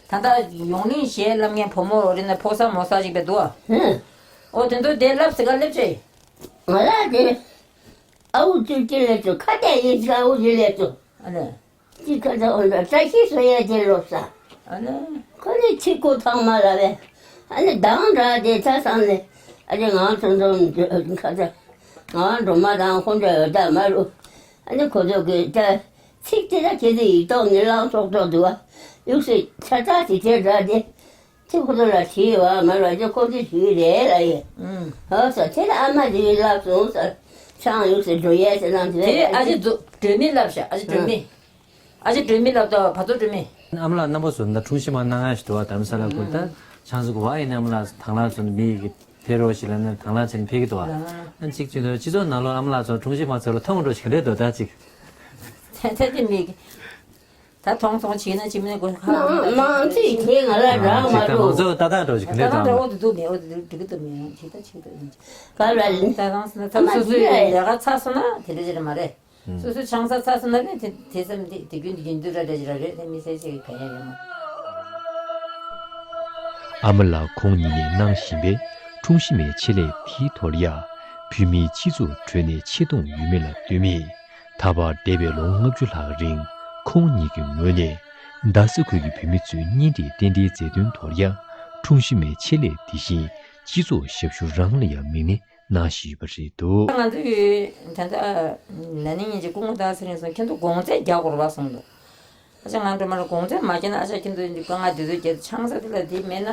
ད་ལྟ་ཡོངས་གླིང་གཞས་བསླབ་མཁན་བུ་མོ་རེད་ན་ཕོ་གསར་མོ་གསར་ཅིག་པས་འདུག་ཨ། ཨོ་དེ་ཚོ་དེ་ལབ་ཟེར་ག་སླེབས་ཆེ། ང་ལ་དེ་ཨ་ཨུ་ཅུ་ཅི་ལས་ཚོ་ཁ་གཏད་ཡིན་ཟེར་ཨ་ཨུ་ཅུ་ལས་ཚོ། ཨ་ལས། ཅི་ཁ་ད་འོ་འདྲ་བཀྲ་ཤིས་བཟོ་ཡ་དེ་ལོབས་ས། ཨ་ལས། ཁོ་ནི་ཆི་ཁོ་ཐང་མ་ལ་བས། ཨ་ནི་དང་འདྲ་དེ་ཚ་སང་ནས་ཨ་ཅེ་ང་ཚོ་ཚོ་ཁ་ད་ང་འགྲོ་མ་དང་ཁོང་འདྲ་ཡོད་ད་མ་རུ། ཨ་ནི་ཁོ་ཚོ་གི་ད་ཚིག་དེ་ད་ཁྱེད་ཚོ་ཡིག་ཐོག་ནས་བླངས་ཚོགས་ཐོག་འདུག་བ། ཡུག་སེ་ཚ་ཚ་དེ་དེ་འདྲ་དེ། ཚིག་ཁོ་ཚོ་ལ་བྲིས་ཡོད་བ་མ་རུ་ཨ་ཅེ་ཁོ་ཚོས་ཞུས་རེད་ལ་ཡེ། ཧོ་ས་དེ་ལ་ཨ་མ་དེ་ལབ་སོང་ས། ཆང་ཡུག་སེ་འགྲོ་ཡས་ཟེར་ན་དེ་ལ་དེ་ཨ་ཅེ་འགྲོ་མི་ལབ་ཤག་ཨ་ཅེ་འགྲོ་མི། ཨ་ཅེ་སྒྲོལ་མི་ལབ་དོ་བ་ཚོ་སྒྲོལ་མི། ཨ་མ་ལགས་རྣམ་པ་ཚོ་ད་འཁྲུངས་གཞིས་མ་གནང་ཡ་ཞིག་འདུག་བ། དྷ་རམ་ས་ལ་ཁུལ་ད་ཆང་ས་གོ་བ་ཡིན་ན་ཨ་མ་ལགས་དང་བླངས་ཚོ་མི་གི་ཕེབས་རོགས་ཞིག་ལབ་ན་དང་བླངས་བྱས་ནས་ཕེབས་ཀྱི་འདུག་བ། ཨ་གཅིག་བྱས་ན་སྤྱི་ཚོགས་ནང་ལོགས་ཨ་མ་ལགས་ཚོ་འཁྲུངས་གཞིས་མ་ཚོ་ལ་མཐོང་འགྲོ་ཞིག་རེད་འདུག་ད་གཅིག་ད་ད་དེ་མི་གི་ད་མཐོང་སོང་བྱས་ན་ཅི་མིན་གོ་ཁ་མང་ཚིག་དེ་ང་ལ་རག་མ་ཅིག་ད་མང་འགྲོ། ཚོ་ཏག་ཏག་འགྲོ་ཞིག་ད་རེད་ད་དང་འདྲ་འོ་དེ་འདུག་མེད་འོ་དེ་འདུག་འགྲིག་གི་འདུག་མེད་ཅིག་ད་ཅིག་འདུག་ཡིན་ཅིག་ག་ལ་ཡིན། ད་དང་སོ་ན་ད་སོ་སོའི་ལས་ཀ་ཚར་སོང་ན་དེ་འདྲ་ཅིག་རེད་མ་རེད། སོ་སོའི་ཆང་ས་ཚ་སོང་ན་ནི་དེ་དེ་ཙམ་དེ་དེ་རྒྱུན་དེ་རྒྱུན་དུ་ར་འདྲ་ཅིག་ར་རེད་དེ་མི་སེར་ཞིག་གི་ག་ཡ་ཡོད་མ། ཨ་མ་ལགས་ཁོང་ཉིད་ནས་གནང་བཞིན་པའི་འཁྲུངས་གཞིས་མའི་ཆེད་ལས་དེའི་ཐོག་ལ་ཡ་བོད་མིའི་སྤྱི་ཚོགས་ཁྲོད་ནས་ཆེ་མཐོང་ཡོད་མེད་ལ་ལྟོས་མེད། ད་བར་འདས་པའི་ལོ་ལྔ་བཅུ་ལྷག་རིང་ཁོང་ཉིད་ཀྱི་ངོས་ནས་རྡ་ས་ཁུལ་གྱི་བོད་མི་ཚོའི་གཉེན་སྒྲིག་རྟེན་འབྲེལ་མཛད་དོན་ཐོག་ལ་ཡ་འཁྲུངས་གཞིས་མའི་ཆེད་ལས་དེ་བཞིན་སྤྱི་ཚོགས་ཞབས་ཞུ་རང་ལ་ཡ་དམིགས་ནས་གནང་བཞིན་ཡོད་པ་རེད་འདུག། ང་ཚོས་ད་ལྟ་ན་ནིང་ཉིན་གྱི་སྐུ་ངོ་ཟླ་བ་ཚེ་རིང་ཚོ་ཁྱེད་ཚོ་གོང་ཚད་རྒྱག་དགོས་རེད་པ་གསུངས་འདུག། ཨ་ཅག་ང་འགྲོ་མ་ལ་གོང་ཚད་མ་རྒྱག་ན་ཨ་ཅག་ཁྱེད་ཚོ་འདི་དཀའ་ངལ་འདི་ཚོ་རྒྱག་ཆང་ས་དེ་ལ་འདི་མེད་ན་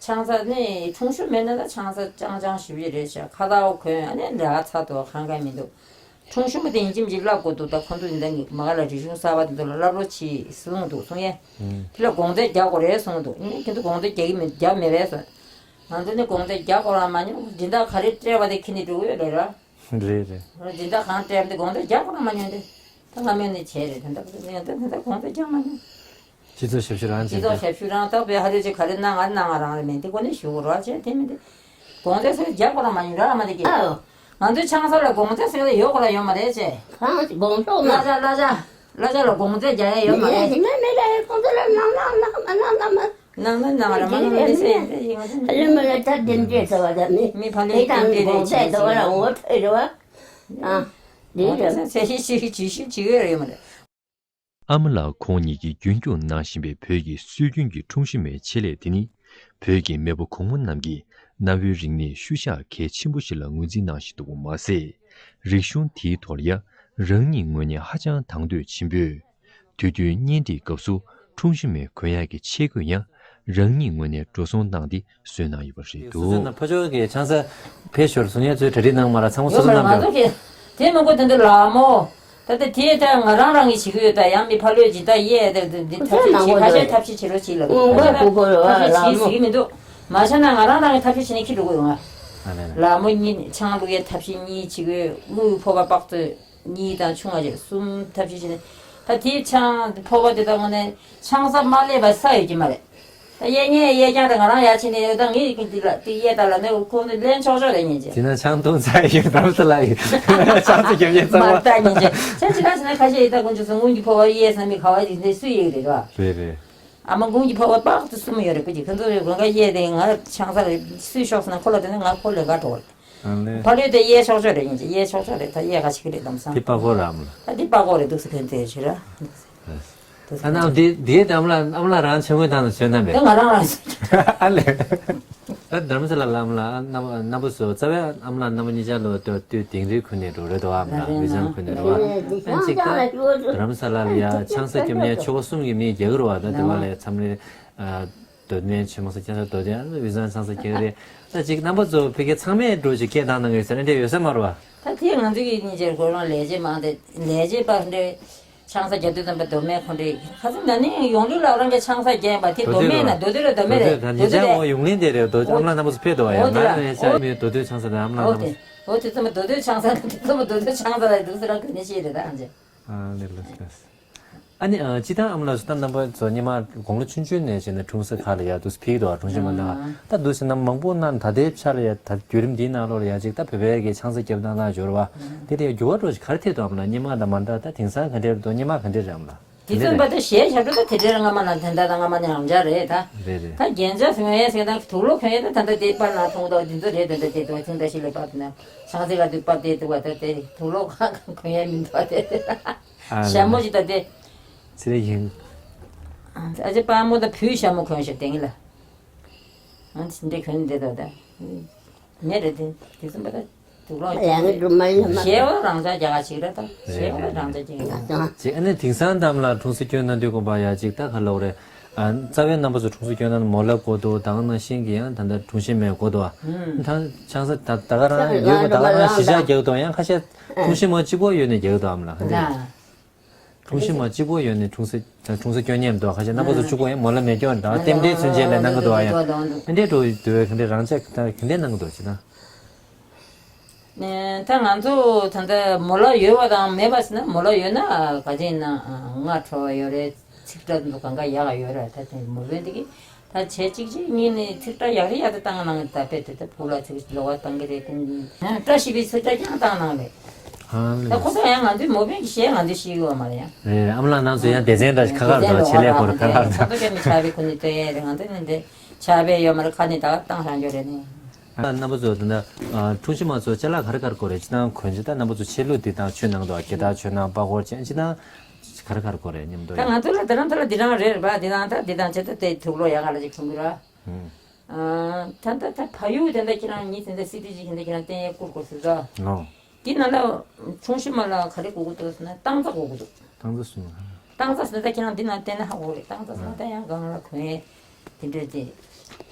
ཆང་ས་ནི་ཁྲུང་ཞུ་མེད་ན་ད་ཆང་ས་ཅང་ཅང་ཞིབ་ཡི་རེད་ཤག་ཁ་བཏགས་གོན་ཨ་ནི་ལས་ཀ་ཚ་འདུག་གང་ག་མི་འདུག། ཁྲུང་ཞུ་མ་དེ་ཡིན་གཅིག་མིན་གཅིག་བསླབ་དགོས་འདུག། ད་ཁོང་ཚོ་འདི་འདྲ་ངས་མ་ག་ལ་རིག་གཞུང་གསར་པ་འདི་ཚོ་ལ་བསླབ་རོགས་གྱིས་གསུངས་འདུག་གསུང་ཡས། དེ་ལ་གོང་ཚད་རྒྱག་དགོས་རེད་གསུངས་འདུག། ཡིན་ནའི་ཁྱེད་ཚོ་གོང་ཚད་རྒྱག་གི་མེད་རྒྱག་མེད་པས་སོ། ང་ཚོ་ནི་གོང་ཚད་རྒྱག་དགོས་རང་མ་མྱོང་། སྦྱིན་བདག་ག་རེ་སྤྲད་པ་དེ་ཁྱེར་ནས་འགྲོ་གི་ཡོད་རེད་ར། རེད་རེད། སྦྱིན་བདག་གང་སྤྲད་པ་དེ་གོང་ཚད་རྒྱག་དགོས་རང་མ་མྱོང་དེ། ད་སྔ་མོ་ནས་བྱས་རེད། དེ་འདྲ་དེ་འདྲ་དེ་འདྲ་གོང་ཚད་རྒྱག་མ་མྱོང་། སྤྱི་ཚོགས་ཞབས་ཞུ་རང་སྤྱི་བྱེད་ཚོགས་ཀྱི། ཞབས་ཞུ་རང་ཐོག་པའི་ཧ་རེ་ཅིག་ག་རེ་གནང་ང་གནང་ང་རང་རེད་མེད་དེ་གོ་ནས་ཞུ་དགོས་ར་བྱས་དེ་མི་དེ། གོང་ཚད་སོགས་རྒྱག་དགོས་རང་མ་མྱོང་ར་ཨ་མ་དེ་གི། ཨ། ང་ཚོའི་ཆང་ས་ལ་གོང་ཚད་ཟེར་ཡ་ཡོད་དགོས་ར་ཡོད་མ་རེད་ཅེ། གང་དགོང་ཚོགས་གླ་ན་ཆ་གླ་ཆ་གླ་ཆ་ལ་གོང་ཚད་རྒྱག་ཡ་ཡོད་མ་རེད། མེད་མེད་མེད་ལ་ཁོང་ཚོ་ལ་གནང་གནང་གནང་གནང་གནང་མ། ནང་ན་ནང་ར་མ་ནང་ན་མི་ཟེར་ཡིན་ཟེར་ཡིན་ང་ཚོ་ཕ་ལུ་མ་ལ་ད་དེ་འདྲས་ཟེར་བ་ད་མི་མི་ཕ་ལུ་དེ་དང་དེ་འདྲས་གོང་ཚད་རེད་དོ་ལ་ངོ་འཕྲོད་རེད་བ། ཨ། དེ་ང་ཚོ་རེད་ཚེ་ཤི་ཤི་ཤི་ཤི་ཤི་ཡོད་རེད་མ་རེད། ཨ་མ་ལགས་ཁོང་ཉིད་ཀྱིས་རྒྱུན་སྐྱོང་གནང་བཞིན་པའི་བོད་ཀྱི་སྲོལ་རྒྱུན་གྱི་འཁྲུངས་གཞིས་མའི་ཆེད་ལས་དེ་ནི་བོད་ཀྱི་མེས་པོ་གོང་མ་རྣམས་ཀྱིས་གནའ་བོའི་རིག་གནས་ཤུལ་བཞག་གལ་ཆེན་པོ་ཞིག་ལ་ངོས་འཛིན་གནང་བཞིན་འདུག་པ་མ་ཟད། རིག་གཞུང་དེའི་ཐོག་ལ་ཡང་རང་ཉིད་ངོས་ནས་ཧ་ཅང་དང་དོད་ཆེན་པོས། དུས་རྒྱུན་གཉེན་སྒྲིག་སྐབས་སུ་འཁྲུངས་གཞིས་མའི་གོན་ཡག་གི་ཆས་གོས་ཡང་རང་ཉིད་ངོས་ནས་འགྲོ་སོང་བཏང་སྟེ་གསོལ་གནང་ཡོད་པ་རེད་འདུག། སོ་སོའི་ནང་ཕ་ཕྱོགས་ཀྱི་ཆང་ས་ཕེབས་ཞོར་གསུང་ཡ་ཚོའི་གྲ་སྒྲིག་གནང་མ་ར་ཚང་མ་སོ་ཡོད་སོ་མ་རེད་ང་ཚོ་གི་དེ་མི་དགོས་དེ་འདྲ་ལ་མོ། ད་ལྟ་དེ་ད་ང་རང་རང་གིས་བྱེད་ཀྱི་ཡོད་ད་ཡང་མི་ཕ་ལོས་སྦྱིན་བདག་གཡས་དེ་འདི་ཐབས་ཤེས་བྱེད་ཁ་ཤས་ཐབས་ཤེས་བྱེད་རོགས་བྱེད་ལབ་ཁ་ཤས་ཐབས་ཤེས་བྱེད་ཟེར་གྱི་མི་འདུག། མ་བྱས་ན་ང་རང་རང་གིས་ཐབས་ཤེས་བྱེད་ནས་ཁྱེར་འགྲོ་དགོས་ཡོང་ང་། ལ་མོ་གཉིས་ཆང་བླུག་ཡས་ཐབས་ཤེས་གཉིས་བྱེད་དགོས། དངུལ་ཕོར་པ་དཔག་ཚོད་གཉིས་དང་ཆུང་བ་བྱས་གསུམ་ཐབས་ཤེས་བྱེད་ནས་ད་དེ་ཆང་ཕོར་པ་དེ་ད་དངོས་གནས་ཆང་ས་མ་སླེབས་པ་ས་ཡོད་ཀྱི་མ་རེད། གཡས་ཉལ་གཡས་བརྐྱང་དེ་ང་རང་ཡར་ཕྱིན་ནས་ཡོད་ད། ངས་ཀྱི་འདི་ལ་དེ་གཡས་ལྟ་ལ་ནས་ཁོང་ཚོ་ལན་ཆོག་ཆོག་རེད་ཉན་ཅེ། དེ་ན་ཆང་འཐུང་ཚར་ཡོད་དམ་ས་ལ་ཡོད། ཆང་ཚོ་རྒྱབ་ཉལ་ཚང་མ་མ་ལྟ་ཉན་ཅེ། ཆང་ཅི་ལ་ཟེར་ན་ཁ་ཤས་ཡིན་ད་དཀོན་མཆོག་གསུམ་སྔོན་གྱི་འཕོ་བ་གཡས་ཟེར་མི་ག་བ་ཡིན་དེ་སུ་ཡིན་རེད་བ། རེད་རེད། ཨ་མ་དགུང་གི་འཕོ་བ་དཔག་ཏུ་གསུམ་ཡོད་རེད། བུ་གཅིག་ཁོ་ཚོ་རེ་དགོན་ཁ་གཡས་དེ་ང་ཆང་ས་རེ་སུས་ཤོག་ཟེར་ན་ཁོ་ལ་དེ་ནས་ང་ཁོ་ལས་ཀ་འགྲོ་བ་རེད། ཨ་ནི། ཕ་ལོས་དེ་གཡས་ཕྱོགས་ཕྱོགས་རེད་ཡིན་ཅེ། གཡས་ཕྱོགས་ཕྱོགས་རེད། ད་གཡས་ཁ་ཞིག་རེད་དམ་སང་། དེ་པགས་ཀོ་ར་མ། ད་དེ་པགས་ཀོ་རེད་འདུག་ཟེར་མཁན་དེ་ཞིག་ར། ཨ་ནི་དེ་དེའི་དམ་ལ་ཨམ་ལ་རང་ཆང་ཁོལ་ཐང་ནས་བྱོན་དམ་པས། དེ་ང་རང་རང་ཟེར། ཨ་ལས། ད་དྷ་རམ་ས་ལ་ལ་ཨམ་ལ་རྣམ་པ་སུ་རྩ་བའི་ཨམ་ལ་རྣམ་པ་གཉིས་ཆར་ལོ་ཏོ་ཏུ་དིང་རི་ཁུ་ནས་འགྲོ་རེད་དོ། ཨམ་ལ་བི་ཛན་ཁུ་ནས་འགྲོ་བ། ཨ་ཅིག་ད་དྷ་རམ་ས་ལ་ལ་ཡ་ཆང་ས་སྐྱོབ་མཁན་ཆོ་ག་གསུམ་གྱི་མི་རྒྱག་གི་རེད་བ། ད་དེ་བ་ལ་ཡ་མཚམས་རེ། ཨ། རྡོ་སྣོད་ཆེན་མོ་ས་སྐྱ་ས་རྡོ་དེ་ཨ་བི་ཛན་ཆང་ས་རྒྱག་གི་རེད། ད་ཅིག་རྣམ་པ་ཚོ་ཕ་གི་ཚང་མས་འགྲོ་ཅིག་སྐད་བཏང་གནང་གི་ཟེར་འདྲ་ཡོད་ས་མ་རེད་བ། ད་དེ་ང་ཚོ་གི་སྙིང་རྗེ་ཁོ་རང་ལས་བྱེད་མང་སྟེ་ལས་བྱེད་པ་འདྲ། ཆང་ས་རྒྱག་དུས་ཙམ་པ་མདོ་སྨད་ཁོ་འདྲ་ཁ་སང་ད་ནི་ཡོང་ལུགས་ལ་རང་གི་ཆང་ས་རྒྱག་པ་དེ་མདོ་སྨད་ན་མདོ་སྟོད་ལ་མདོ་སྨད་རེད། མདོ་སྟོད་ད་ཉེ་ཆར་འོ་ཡོང་ལེན་དེ་རེད། མདོ་ཨ་མ་ལགས་རྣམ་པ་ཚོ་ཕེབས་འདུག་བ། ཡང་ང་ཡང་ཤ་མི་མདོ་སྟོད་ཆང་ས་དང་ཨ་མ་ལགས་རྣམ་པ་ཚོ། འོ་དེ་ཚོ་མདོ་སྟོད་ཆང་ས་དང་དེ་ཚོ་མདོ་སྟོད་ཆང་ས་ལ་འདུག་ཟེར་རང་གི་ནི་ཤེས་རེད་ད་ཨ་ཅེ། ཨ་ནི་ལགས་ལགས། ཨ་ནི་ཨ་སྤྱི་བཏང་ཨ་མ་ལགས་སུ་ད་རྣམ་པ་ཚོ་སྔོན་མ་དགུང་ལོ་ཆུང་ཆུང་ནས་བྱས་ནས་འཁྲུངས་ས་ཁག་ལ་ཡར་འདུག་ཕེབས་འདུག་བ། དྲུང་ཆེ་མ་གནང་། ད་འདུག་ཟེར་ན་མང་པོ་གནང་། ད་ལྟའི་ཆར་ལ་ཡ་ད་བརྒྱུད་རིམ་འདིའི་ནང་ལོགས་ལ་ཡ་ཅིག་ད་བོད་པའི་གི་ཆང་ས་རྒྱབ་སྟངས་དང་འབྱོར་བ་དེ་དེ་འགྱུར་བ་འགྲོ་ཞིག་ག་རེ་ཐེབས་འདུག་ཨ་མ་ལགས། སྔོན་མ་དང་མ་འདྲ་ད་དེང་སང་ག་འདྲ་རེད་འདུག་སྔོན་མ་ག་འདྲ་རེད་ཨ་མ་ལགས། དེ་ཚོ་པ་དེ་གཞས་ཞབས་བྲོ་ད་དེ་འདྲ་སྔ་མ་ན་དེ་འདྲ་ད་སྔ་མ་ནས་ཡང་འཇགས་རེད་ད། རེད་རེད། ད་རྒྱན་ཆ་གོན་ཡས་ཟེར་ད་དུག་ལོག་གོན་ཡས་ད་ད་ལྟ་དེ་པར་ནང་མཐོང་ད་འདི་ཚོ་རེད། ད་ལྟ་དེ་དུ་ཐེངས་ད་ཞིག་ལས་པར་དུ་ན་ཆང་ས་ལ་དུ་པར་དེ་དུ་བ་ད་དེ་དུག་ལོག་ག་གོན་ཡས་མི་འདུག་ད། ཨ་ཞྭ་མོ་ཞིག་ད་དེ། ཚེ་རིང་ཡིན། ཨ་ཅེ་དཔའ་མོ་ད་བུའི་ཞྭ་མོ་གོན་ཞབས་བརྟན་ལ། ཨ་ཅེ་འདྲ་གོན་བསྡད་ད་ད། ངས་རེད་དེ་དེ་ཚོ་མ་ད་དུག་ལོག་ཡང་གི་སྒྲུབ་མ་ཡིན་མ། གཞས་བ་རང་ཅག་རྒྱ་གར་ཞིག་རེད་ད། གཞས་བ་རང་ཅག་ཅིག་ཡིན་ད། ཅིག་ཨ་ནི་དེང་སང་གཏམ་ལ་འཁྲུངས་ས་སྐྱོན་གནང་དུས་དགོངས་པ་ཡ་ཅིག་ད་ག་ལོག་རེད། ཨ་རྩ་བའི་རྣམ་པ་ཚོ་འཁྲུངས་ས་སྐྱོན་གནང་མོ་ལ་གོ་དོ་དང་ནང་བཞིན་གྱི་ཡང་ད་ལྟ་འཁྲུངས་ཤེས་མེད་གོ་དོ། ཨ་ད་ཆང་ས་ད་ད་ག་རང་ཡོད་པ་ད་ག་རང་གཞིས་ཆགས་རྒྱག་དོ་ཡང་ཁ་ཤས་འཁྲུངས་ཤེས་མ་གཅིག་པོ་ཡོད་ནས་རྒྱག་དོ་ཨམ་ལ་ཧ་འདི། འཁྲུངས་གཞི་མ་གཅིག་པོ་ཡོད་ནས་འཁྲུངས་ས་འཁྲུངས་ས་སྐྱོན་མཉམ་དུ་ཁ་ཤས་རྣམ་པ་ཚོ་གཅིག་པོ་ཡང་མོ་ལ་མེ་སྐྱོན་དང་རྟེན་འབྲེལ་མཚོན་བྱེད་ལས་གནང་གི་འདུག་ཨ་ཡང་། དེ་འདྲའི་འགྲོ་ཡི་འདུག་ག་འདྲ་རང་ཅག་ད་ག་འདྲ་གནང་གི་འདུག་ཅེ་ན། ད་ང་ཚོ་ད་ལྟ་མོ་ལ་ཡོད་པ་དང་མེད་པ་ཟེར་ན་མོ་ལ་ཡོད་ན་ག་ཅིག་ན་སྔ་དྲོ་བ་ཡོད་རེད། ཚིག་གྲ་འདུག་གང་ག་ཡག་ཡོད་རེད། ད་དེ་མོ་བོན་འདི་གི་ད་བྱས་གཅིག་གཅིག་གཉིས་ནས་ཚིག་གྲ་ཡག་རེ་ཡག་དེ་བཏང་གནང་གི་ད་དཔེ་དེ་ད་བུ་ལ་ཚིག་ལོ་བ་བཏང་གི་རེད་ཀུན་གྱིས་བཀྲ་ཤིས་པའི་ཚིག་གྲ་ཀྱང་བཏང་གནང་རེད། ད་ཁོ་ཚོ་ཡང་ང་ཚོའི་མོ་བོན་གྱི་གཞས་ང་ཚོས་ཤེས་ཀྱི་ཡོད་མ་རེད་ཡང་། རེད་རེད། ཨ་མ་ལགས་རྣམ་ཚོ་ཡང་སྡེ་ཚན་འདྲ་ཞིག་ཁ་ཁར་འདུག་ཆེད་ལས་སྐོར་ཁ་ཁར་འདུག་ཚོགས་འདུ་སྐབས་ནས་ཕྱག་དཔེ་ཁོ་ནས་སྟོན་ཡས་རེད། ང་ཚོ་ནས་འདི་ཕྱག་དཔེ་ཡོད་མ་རེད། ཁ་ནས་ད་བཏང་བཞག་འཇོག་རེད་ནས། ཨ་རྣམ་པ་ཚོ་ད་ལྟ་འཁྲུངས་གཞི་མ་ཚོ་ཅ་ལག་ག་རེ་ག་རེ་དགོས་རེད། སྤྱིར་བཏང་གོན་ཆས་ད་རྣམ་པ་ཚོ་ཆས་ལུགས་འདི་དང་ཆོས་ནང་དུ་གྱེ་ད་ཆོས་ནང་པགས་ཀོ་ཅན་སྤྱིར་བཏང་ག་རེ་ག་རེ་དགོས་རེད་མཉམ་དུ། ད་ང་ཚོ་ལ་དེ་རང་ད་ལ་འདི་རང་རེད་རེད་པ། འདི་དང་ད་འདི་དང་ཆེ་ད་དེ་དུག་ལོག་ཡག་ག་ལ་ཅིག་གྱོན་གི་ར། ཨ་ད་ད་ད་ཕ་ཡུལ་དེ་འདྲ་ཁྱེད་རང་ཉིད་དེ་འདྲ་སི་ཏི་ཅིག་དེ་འདྲ་ཁྱེད་རང་བསྟན་ཡས་བསྐུར་དགོས་ཟེར་ད། འོ། དེ་ནང་ལ་འཁྲུངས་གཞི་མ་ལ་ག་རེ་དགོས་ཀྱི་འདུག་ཟེར་ན་སྟང་རྩ་དགོས་ཀྱི་འདུག་སྟང་རྩ་སུ་ན། སྟང་རྩ་ཟེར་ན་ད་ཁྱེད་རང་འདི་ནང་བསྟན་ན་ཧ་གོ་རེད། སྟང་རྩ་ཟེར་ན་ད་ཡང་སྒང་ལ་གོན་ཡས་དེ་འདྲ་དེ།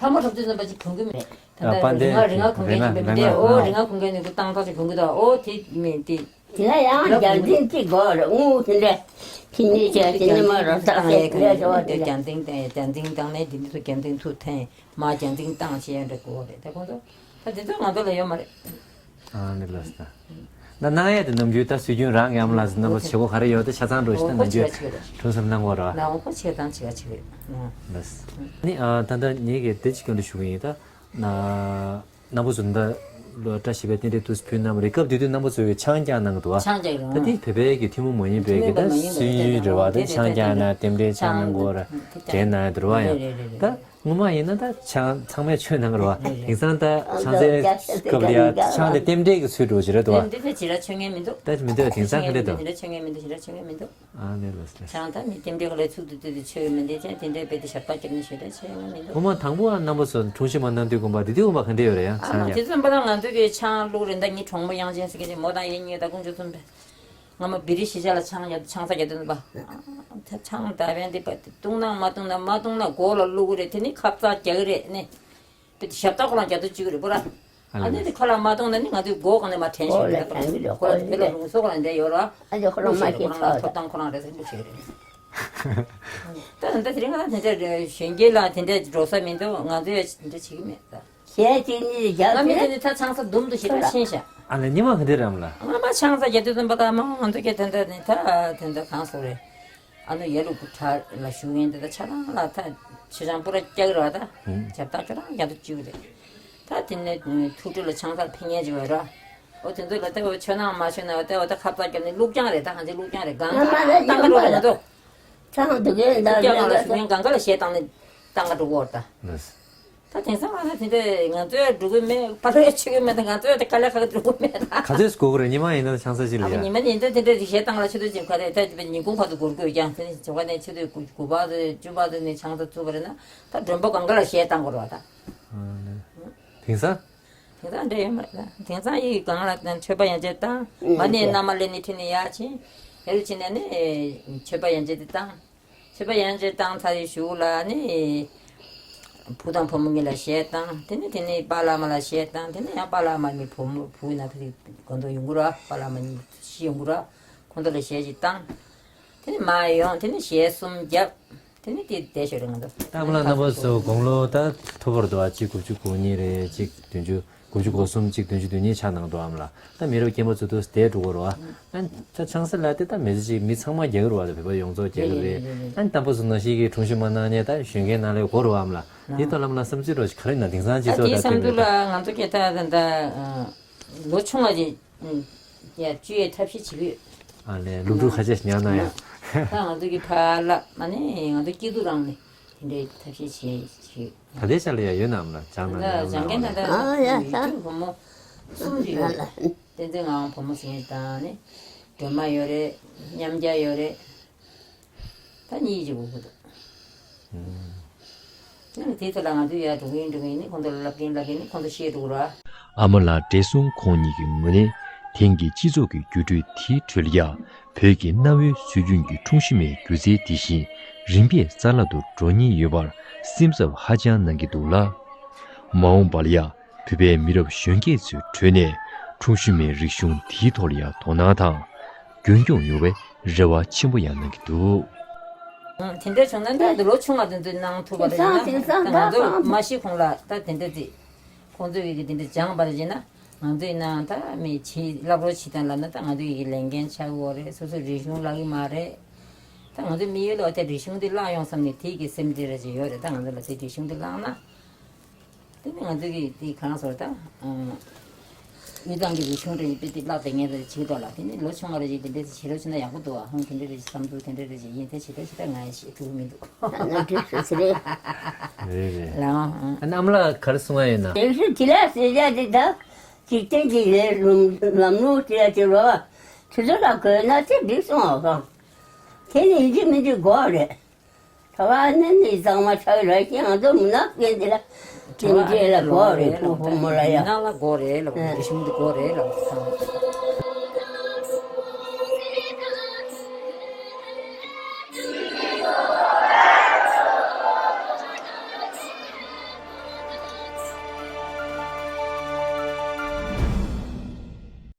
ལྷ་མོ་གྲུབ་ཚུལ་རྣམ་པ་ཅིག་གོན་གི་མེད། ད་ལྟ་རིང་ང་རིང་ང་གོན་མཁན་ཅིག་མེད་མི་འདྲ། འོ་རིང་ང་གོན་མཁན་ནི་གུ་སྟང་རྩ་ཅིག་གོན་གི་འདུག་འོ་དེ་མེད་དེ། དེ་ལ་ཡང་རྒྱལ་འཛིན་གཅིག་དགོས་རེད། དངུལ་དེ་འདྲ་ཁྱི་ནས་བྱས་དེ་ནས་མ་རོ་སྟག་ལས་དེ་འདྲ་བྱས་པ་དེ་ལ། རྒྱལ་འཛིན་དང་རྒྱལ་འཛིན་དང་ནས་འདི་འདི་ཚོ་རྒྱལ་འཛིན་ཐུག་འཐེན་མ་རྒྱལ་འཛིན་བཏང་བྱས་འདྲ་དགོས་རེད། ད་ཁོང་ཚོ་ད་དེ་ཚོ་ང་ཚོ་ལ་ཡོད་མ་རེད། ཨ་ནི་ལགས་སོ། ད་གནང་ཡས་དེ་ནམ་རྒྱུན་ད་སྲོལ་རྒྱུན་རང་གི་ཨ་མ་ལགས་སུ་རྣམ་པ་བྱེད་སྒོ་ག་རེ་ཡོད་དེ་ཆ་ཚང་འགྲོ་ཞིག་ད་ནམ་རྒྱུན་འཁྲུངས་སམ་གནང་དགོས་ར། ལགས་འོ་ཁོ་ཆེ་དང་ཆེ་ག་ཆེ་ག་ལགས། ནི་ཨ་ད་ལྟ་ངེད་ཀྱིས་དེ་ཅིག་སྐྱོན་འདྲི་ཞུ་གི་ཡིན་ད། ན་རྣམ་པ་ཚོ་ད་ལོ་བཀྲ་ཤིས་པའི་རྟེན་འབྲེལ་དུས་སུ་ཕུལ་གནང་བ་རེད། སྐབས་དེ་དུས་རྣམ་པ་ཚོས་ཆང་བཀྱག་གནང་གི་འདུག་བ། ཆང་བཀྱག་རེད། ད་དེ་བོད་པའི་གི་ཐུན་མོང་མ་ཡིན་པའི་གི་ད་སྲོལ་རྒྱུན་རེད་བ། ད་ཆང་བཀྱག་ན་རྟེན་འབྲེལ་ཆང་གནང་དགོས་ར་དྲན་གནང་ཡོད་རེད་བ་ཡང་ད། སྔོན་མ་ཡིན་ན་ད་ཆང་ཚང་མས་མཆོད་གནང་གི་རེད་བ། དེང་སང་ད་ཆང་ཚའི་སྐབས་ལ་ཡ་ཆང་དེ་རྟེན་འབྲེལ་གྱི་ཚུལ་འགྲོ་གི་རེད་དོ། འདི་ཚོ་ཇི་འདྲ་མཆོད་མཁན་མི་འདུག་ད་མི་འདུག་དེང་སང་ག་འདྲ་འདུག་འདི་འདྲ་མཆོད་མཁན་མི་འདུག་ཇི་འདྲ་མཆོད་མཁན་མི་འདུག་ཨ་ནི་ལགས་སོ། ཆང་ད་མི་རྟེན་འབྲེལ་ག་ལ་ཚུགས་དུས་དུས་དུ་མཆོད་ཀྱི་མི་འདུག་ཅན་དེ་འདྲའི་དཔེ་དེ་ཞབས་ཏོག་བརྒྱབ་ནས་ཞུ་འདྲ་མཆོད་མཁན་མི་འདུག་སྔོན་མ་དང་པོ་ཨ་རྣམ་པ་ཚོ་འཁྲུངས་གཞི་མ་གནང་དུས་དགོངས་པ་དེ་དུས་དགོངས་པ་ག་འདྲ་ཡོད་རེད་ཡང་ཨ་ཆང་ཡ། དེ་ཚོ་འབའ་ད་ང་ཚོ་གི་ཆང་བླུགས་རེད། ད་ངའི་གྲོགས་མོ་དབྱངས་ཅན་ཟེར་མཁན་ཅིག་མོ་དང་ཡིན་ངེས་ད་དགུང་ཆུ་གསུམ་པའི། སྔ་མ་བི་རི་གཞིས་ཆགས་ལ་ཆང་ཡ་ཆང་ས་རྒྱག་དུས་ནི་པ། ཆང་ད་བན་དེ་པ་དེ་བཏུང་ན་མ་བཏུང་ན་མ་བཏུང་ན་མགོ་ལ་བླུག་གི་རེད། དེ་ནི་ཁབ་ཙག་རྒྱག་གི་རེད་ནི། པ་དེ་ཞབས་ཏོག་ཁོ་རང་རྒྱག་དུས་བཅུག་གི་རེད་པོ་ར། ཨ་ནི་དེ་ཁོ་ལ་མ་བཏུང་ན་ནི་ང་ཚོའི་མགོ་གང་ནས་མ་དྲན་ཞིག་རེད་པ། ཁོ་ལ་དེ་ལ་རུང་སོ་ཁོ་རང་འདྲ་ཡོད་ར། ཨ་ནི་ཁོ་རང་མ་ཁྱེད་ཁོ་རང་ལ་ཐོབ་ཐང་ཁོ་རང་རེད་ཟེར་འདུག་ཞིག་རེད། ད་ད་དེ་རིང་ང་དེ་འདྲ་གཞོན་སྐྱེས་ལ་དེ་འདྲ་འགྲོ་ས་མི་འདུག་ང་ཚོས་དེ་འདྲ་བྱེད་ཀྱི་མེད་ད། གཞས་གཅིག་གཉིས་རྒྱབ་ང་མི་དེ་ནི་ད་ཆང་ས་འདུམ་དུ་ཞེ་དྲག་ཕྱིན་ཤག་ཨ་ལ་ཉི་མ་ག་འདྲ་རམ་ལ། ང་མ་ཆང་ས་རྒྱག་དུས་ཙམ་པ་ད་མ་ང་ཚོ་གི་དེ་འདྲ་ནི་ད་དེ་འདྲ་གང་སོ་རེད། ཨ་ནུ་ཡ་ལུ་བུ་ཁྲ་ལ་ཞུ་ཡིན་དེ། ད་ཆ་ཚང་ལ་ད་ཆ་ཚང་པུ་ར་སྐྱག་ར། ད་ཁྱབ་སྟངས་ཁྱོད་རང་རྒྱ་མདོ་གཅིག་རེད། ད་དེ་ནས་ཐུགས་སྤྲོ་ལ་ཆང་ས་ཕན་ངེས་ཅིག་བས་ར། ཨོ་དེ་ཚོ་ལ་ད་ཆོས་ནང་མ་ཆོས་ན་ད་ཨོ་ད་ཁབ་ཙག་རྒྱབ་ནས་ལུག་རྐྱང་རེད། ད་ང་ཚོའི་ལུག་རྐྱང་རེད། གང་ང་མ་ལ་ད་ང་ཡིན་པ་རོགས་ལ་ང་ཚོ། ཚང་འདུག་གས་ད་ཀྱང་ང་ལ་ཞུ་མཁན་གང་ག་ལ་གཞས་བཏང་ནས་བཏང་ག་འགྲོ་གོ་ད། ལགས། ད་དེང་སང་ང་ཚོ་དེ་འདྲ་ང་ཚོས་འགྲོ་གི་མེད། ཕ་ལོས་ཆོད་གི་མེད། ད་ང་ཚོས་དེ་དཀའ་ལས་ཁག་འགྲོ་གི་མེད་ད། ག་ཚོད་གོ་གི་རེད། ཉི་མ་ཡིན་ན་ཆང་ས་ཅིག་ལ་ཨ་ཡ། ཉི་མ་ཡིན་ད་དེ་འདྲ་རིག་གཞས་བཏང་ལ་ཆུ་ཚོད་ཅིག་ག་རེ་ད་ཉིན་གུང་བར་དུ་འགོར་དགོས་ཀྱང་དེ་ནས་བྱ་བ་ནས་ཆུ་ཚོད་དགུ་དགུ་པ་ཚོ་བཅུ་པ་ཚོ་ནས་ཆང་ས་བཙུགས་པ་རེད་ན་ད་མགྲོན་པོ་གང་ག་ལ་གཞས་བཏང་དགོས་རེད་བ་ད། དེང་སང་། དེང་སང་འདྲ་ཡོད་མ་རེད་ད། དེང་སང་ཡི་གང་ལ་མཆོད་པ་ཡང་བྱེད་བཏང་། མ་ནས་མནའ་མ་ལེན་ནས་ཁྲིད་ནས་ཡར་ཕྱིན། ཡར་ཕྱིན་ནས་ནི་མཆོད་པ་ཡང་བྱེད་དེ་བཏང་། མཆོད་པ་ཡང་བྱེད་བཏང་ཚར་ཡི་གཞུག་ལ་ནི་བུ་དང་བུ་མོ་གཉིས་ལ་གཞས་བཏང་། དེ་ནི་དེ་ནི་པཱ་ལགས་མ་ལ་གཞས་བཏང་། དེ་ནི་ཡང་པཱ་ལགས་མ་ནི་བུ་མོ་བུ་ན་ཕི་གོ་འདོ་ཡོང་གི་ར། པཱ་ལགས་མ་ནི་ཤི་ཡོང་གི་ར། ཁོང་ཚོ་ལ་གཞས་ཅིག་བཏང་། དེ་ནི་མ་ཡོང་། དེ་ནི་གཞས་གསུམ་བརྒྱབ། དེ་ནི་དེ་བསྡད་ཤོར་རེད་ང་ཚོ། ད་མ་ལ་རྣམ་པ་ཚོ་དགུང་ལོ་ད་མཐོ་པོར་འདུག་ཨ། གཅིག་དགུ་བཅུ་གོ་གཉིས་རེད། གཅིག་བདུན་ཅུ་དགུ་བཅུ་གོ་གསུམ། གཅིག་བདུན་ཅུ་དོན་གཉིས་ཆགས་གནང་འདུག་ཨ་མ་ལ། ད་མི་རབས་རྒན་པ་ཚོ་དུ་བསྡད་འགྲོ་གི་རེད་བ། ཨ་ད་ཆང་ས་ལ་དེ་ད་མི་ཚེ་གཅིག་མི་ཚང་མ་རྒྱག་གི་རེད་བ། ད་བོད་པ་ཡོངས་རྫོགས་རྒྱག་གི་རེད། ཨ་དམ་པ་ཚོ་ནང་བཞིན་གྱི་འཁྲུངས་ཤིང་མ་གནང་ནས་ད་གཞོན་སྐྱེས་ནང་ལས་གོ་རེད་བ་ཨ་མ་ལ། དེ་ད་ལ་མ་ལ་བསམ་ཚུལ་རོ་ག་རེ་ན། དེང་སང་སྤྱི་ཨ་ཚོགས་དེ་ད་བསམ་ཚུལ་ལ་ང་ཚོ་སྐད་ད་ད་ལོ་ཆུང་བ་ཅིག་ཡ་བཅུ་ཡས་ཐབས་ཤེས་བྱེད་ཀྱི་ཡོད། ཨ་ལས་སློབ་ཕྲུག་ཁ་ཤས་ཉར་ན་ཡ། ད་ང་ཚོ་གི་ཕ་ལ་མ་ནི་ང་ཚོ་སྐྱིད་སྡུག་རང་ནས་དེ་འདྲའི་ཐབས་ཤེས་བྱེད་བྱེད། ད་ལྟའི་ཆ་ལ་ཡ་ཡོད་ནམ་ལ་སྦྱང་ན་ད་ཡ་སྦྱང་མཁན་ད་ལྟ་ཨ་ཡ་ཡུལ་ད་གྲུ་བུ་མོ་གསུམ་ཅིག་ཡོད་རེད། བསྟན་འཛིན་ངག་དབང་བུ་མོ་ཟེར་མཁན་དང་ནི་སྒྲོལ་མ་ཡོད་རེད། མཉམ་རྒྱལ་ཡོད་རེད། ད་གཉིས་ཀྱི་འུ་ཚུགས་འདུག་ཨུམ། ཨ་ནི་དེའི་ཐོག་ལ་ང་ཚོས་ཡར་འགྲོ་གིན་འགྲོ་གིན་ནི་ཁོང་ཚོ་ལ་ལབ་གིན་ལབ་གིན་ནི་ཁོང་ཚོ་ཤེས་འགྲོ་གི་ར། ཨ་མ་ལགས་བགྲེས་སོང་ཁོང་ཉིད་ཀྱི་ངོས་ནས་དེང་གི་སྤྱི་ཚོགས་ཀྱི་འགྱུར་འགྲོས་དེའི་ཁྲོད་ལ་ཡང་བོད་ཀྱི་གནའ་བོའི་སྲོལ་རྒྱུན་གྱི་འཁྲུངས་ཞུ་མའི་སྒྱུ་རྩལ་དེ་བཞིན་རིམ་པས་རྩ་བརླག་ཏུ་འགྲོ་ཉེན་ཡོད་པར་སེམས་འཚབ་ཧ་ཅང་གནང་གི་འདུག་ལ། མ་འོངས་པ་ལ་ཡང་བོད་པའི་མི་རབས་གཞོན་སྐྱེས་ཚོའི་ཁྲོད་ནས་འཁྲུངས་ཞུ་མའི་རིག་གཞུང་དེའི་ཐོག་ལ་ཡང་དོ་སྣང་དང་རྒྱུན་སྐྱོང་ཡོང་བའི་རེ་བ་ཆེན་པོ་ཡང་གནང་གི་འདུག་ཨང་། དེ་འདྲ་བྱུང་ན་ད་འདི་ལོ་ཆུང་བ་དེ་ཚོས་གནང་ཐུབ་པ་རེད་ན། ད་ང་ཚོ་མ་ཤི་གོང་ལ་ད་དེ་འདྲ་དེ་ཁོང་ཚོས་ཡི་གེ་དེ་འདྲ་སྦྱངས་པ་རེད་ན། ང་ཚོ་ཡིན་ནའང་ད་མི་བྱེད་བསླབ་རོགས་བྱེད་དང་ལབ་ན་ད་ང་ཚོ་ཡི་གེ་ལས་འགན་ཆགས་ཡོད་རེད། སོ་སོའི་རིག་གཞུང་བརླག་གི་མ་རེད། ད་ང་ཚོའི་མི་ཡུལ་ལ་དེ་རིག་གཞུང་དེ་བརླག་ཡོང་བསམ་ནས་དེ་གི་སེམས་ཁྲལ་རེ་ཅིག་ཡོད་རེད། ད་ང་ཚོ་ལ་དེ་རིག་གཞུང་དེ་བརླག་ན། དེ་ནི་ང་ཚོ་གི་དེ་གང་ཟེར་ད། ཨང་། དབུས་གཙང་གི་རིག་གཞུང་རེ་ཡིན་པས་དེ་བརླག་བསྡད་མཁན་རེ་བྱེད་དོ་ལ། དེ་ནི་ལོ་ཆུང་བ་རེ་ཡིན་དེ་འདྲས་བྱེད་རོགས་བྱེད་ན་ཡག་པོ་འདུག་ཨ། ཧོང་དེ་འདྲས་རེ་བསམ་ཚུལ་དེ་འདྲས་རེ་ཡིན་དེ་བྱེད་རོགས་བྱེད་ད་ང་ཡི་ཤེས་ཐུབ་མི་འདུག་ང་འདྲི་ཤོད་ཟེར་རེད། རེད་རེད། ལའང་། ཨ་ནམ་ལ་གར་སོང་ང་ཡོད་ན། དེ་ཚོ་དེ་ལ་ཟེར་ཡ་དེ་ད་འཇིག་རྟེན་གྱི་ལས་ལམ་ལམ་ལུགས་དེ་ལ་དེ་རོ། དེ་ཚོ་ལ་དགོས་ན་དེ་འགྲིག་སོང་ཨ། དེ་ནི་ཡིན་གཅིག་མིན་གཅིག་དགོས་རེད། གྲྭ་པ་ནི་ནི་གཙང་མ་ཆགས་ཡོད་ར་ཤེས། ང་ཚོ་མུན་ནག་སྐྱེ་འདི་ལ་དེ་འདྲས་ལ་དགོས་རེད། ཕུ་ཕུ་མོ་ལ་ཡ། ནང་ལ་དགོས་རེད་ལ། རིག་གཞུང་འདི་དགོས་རེད་ལ།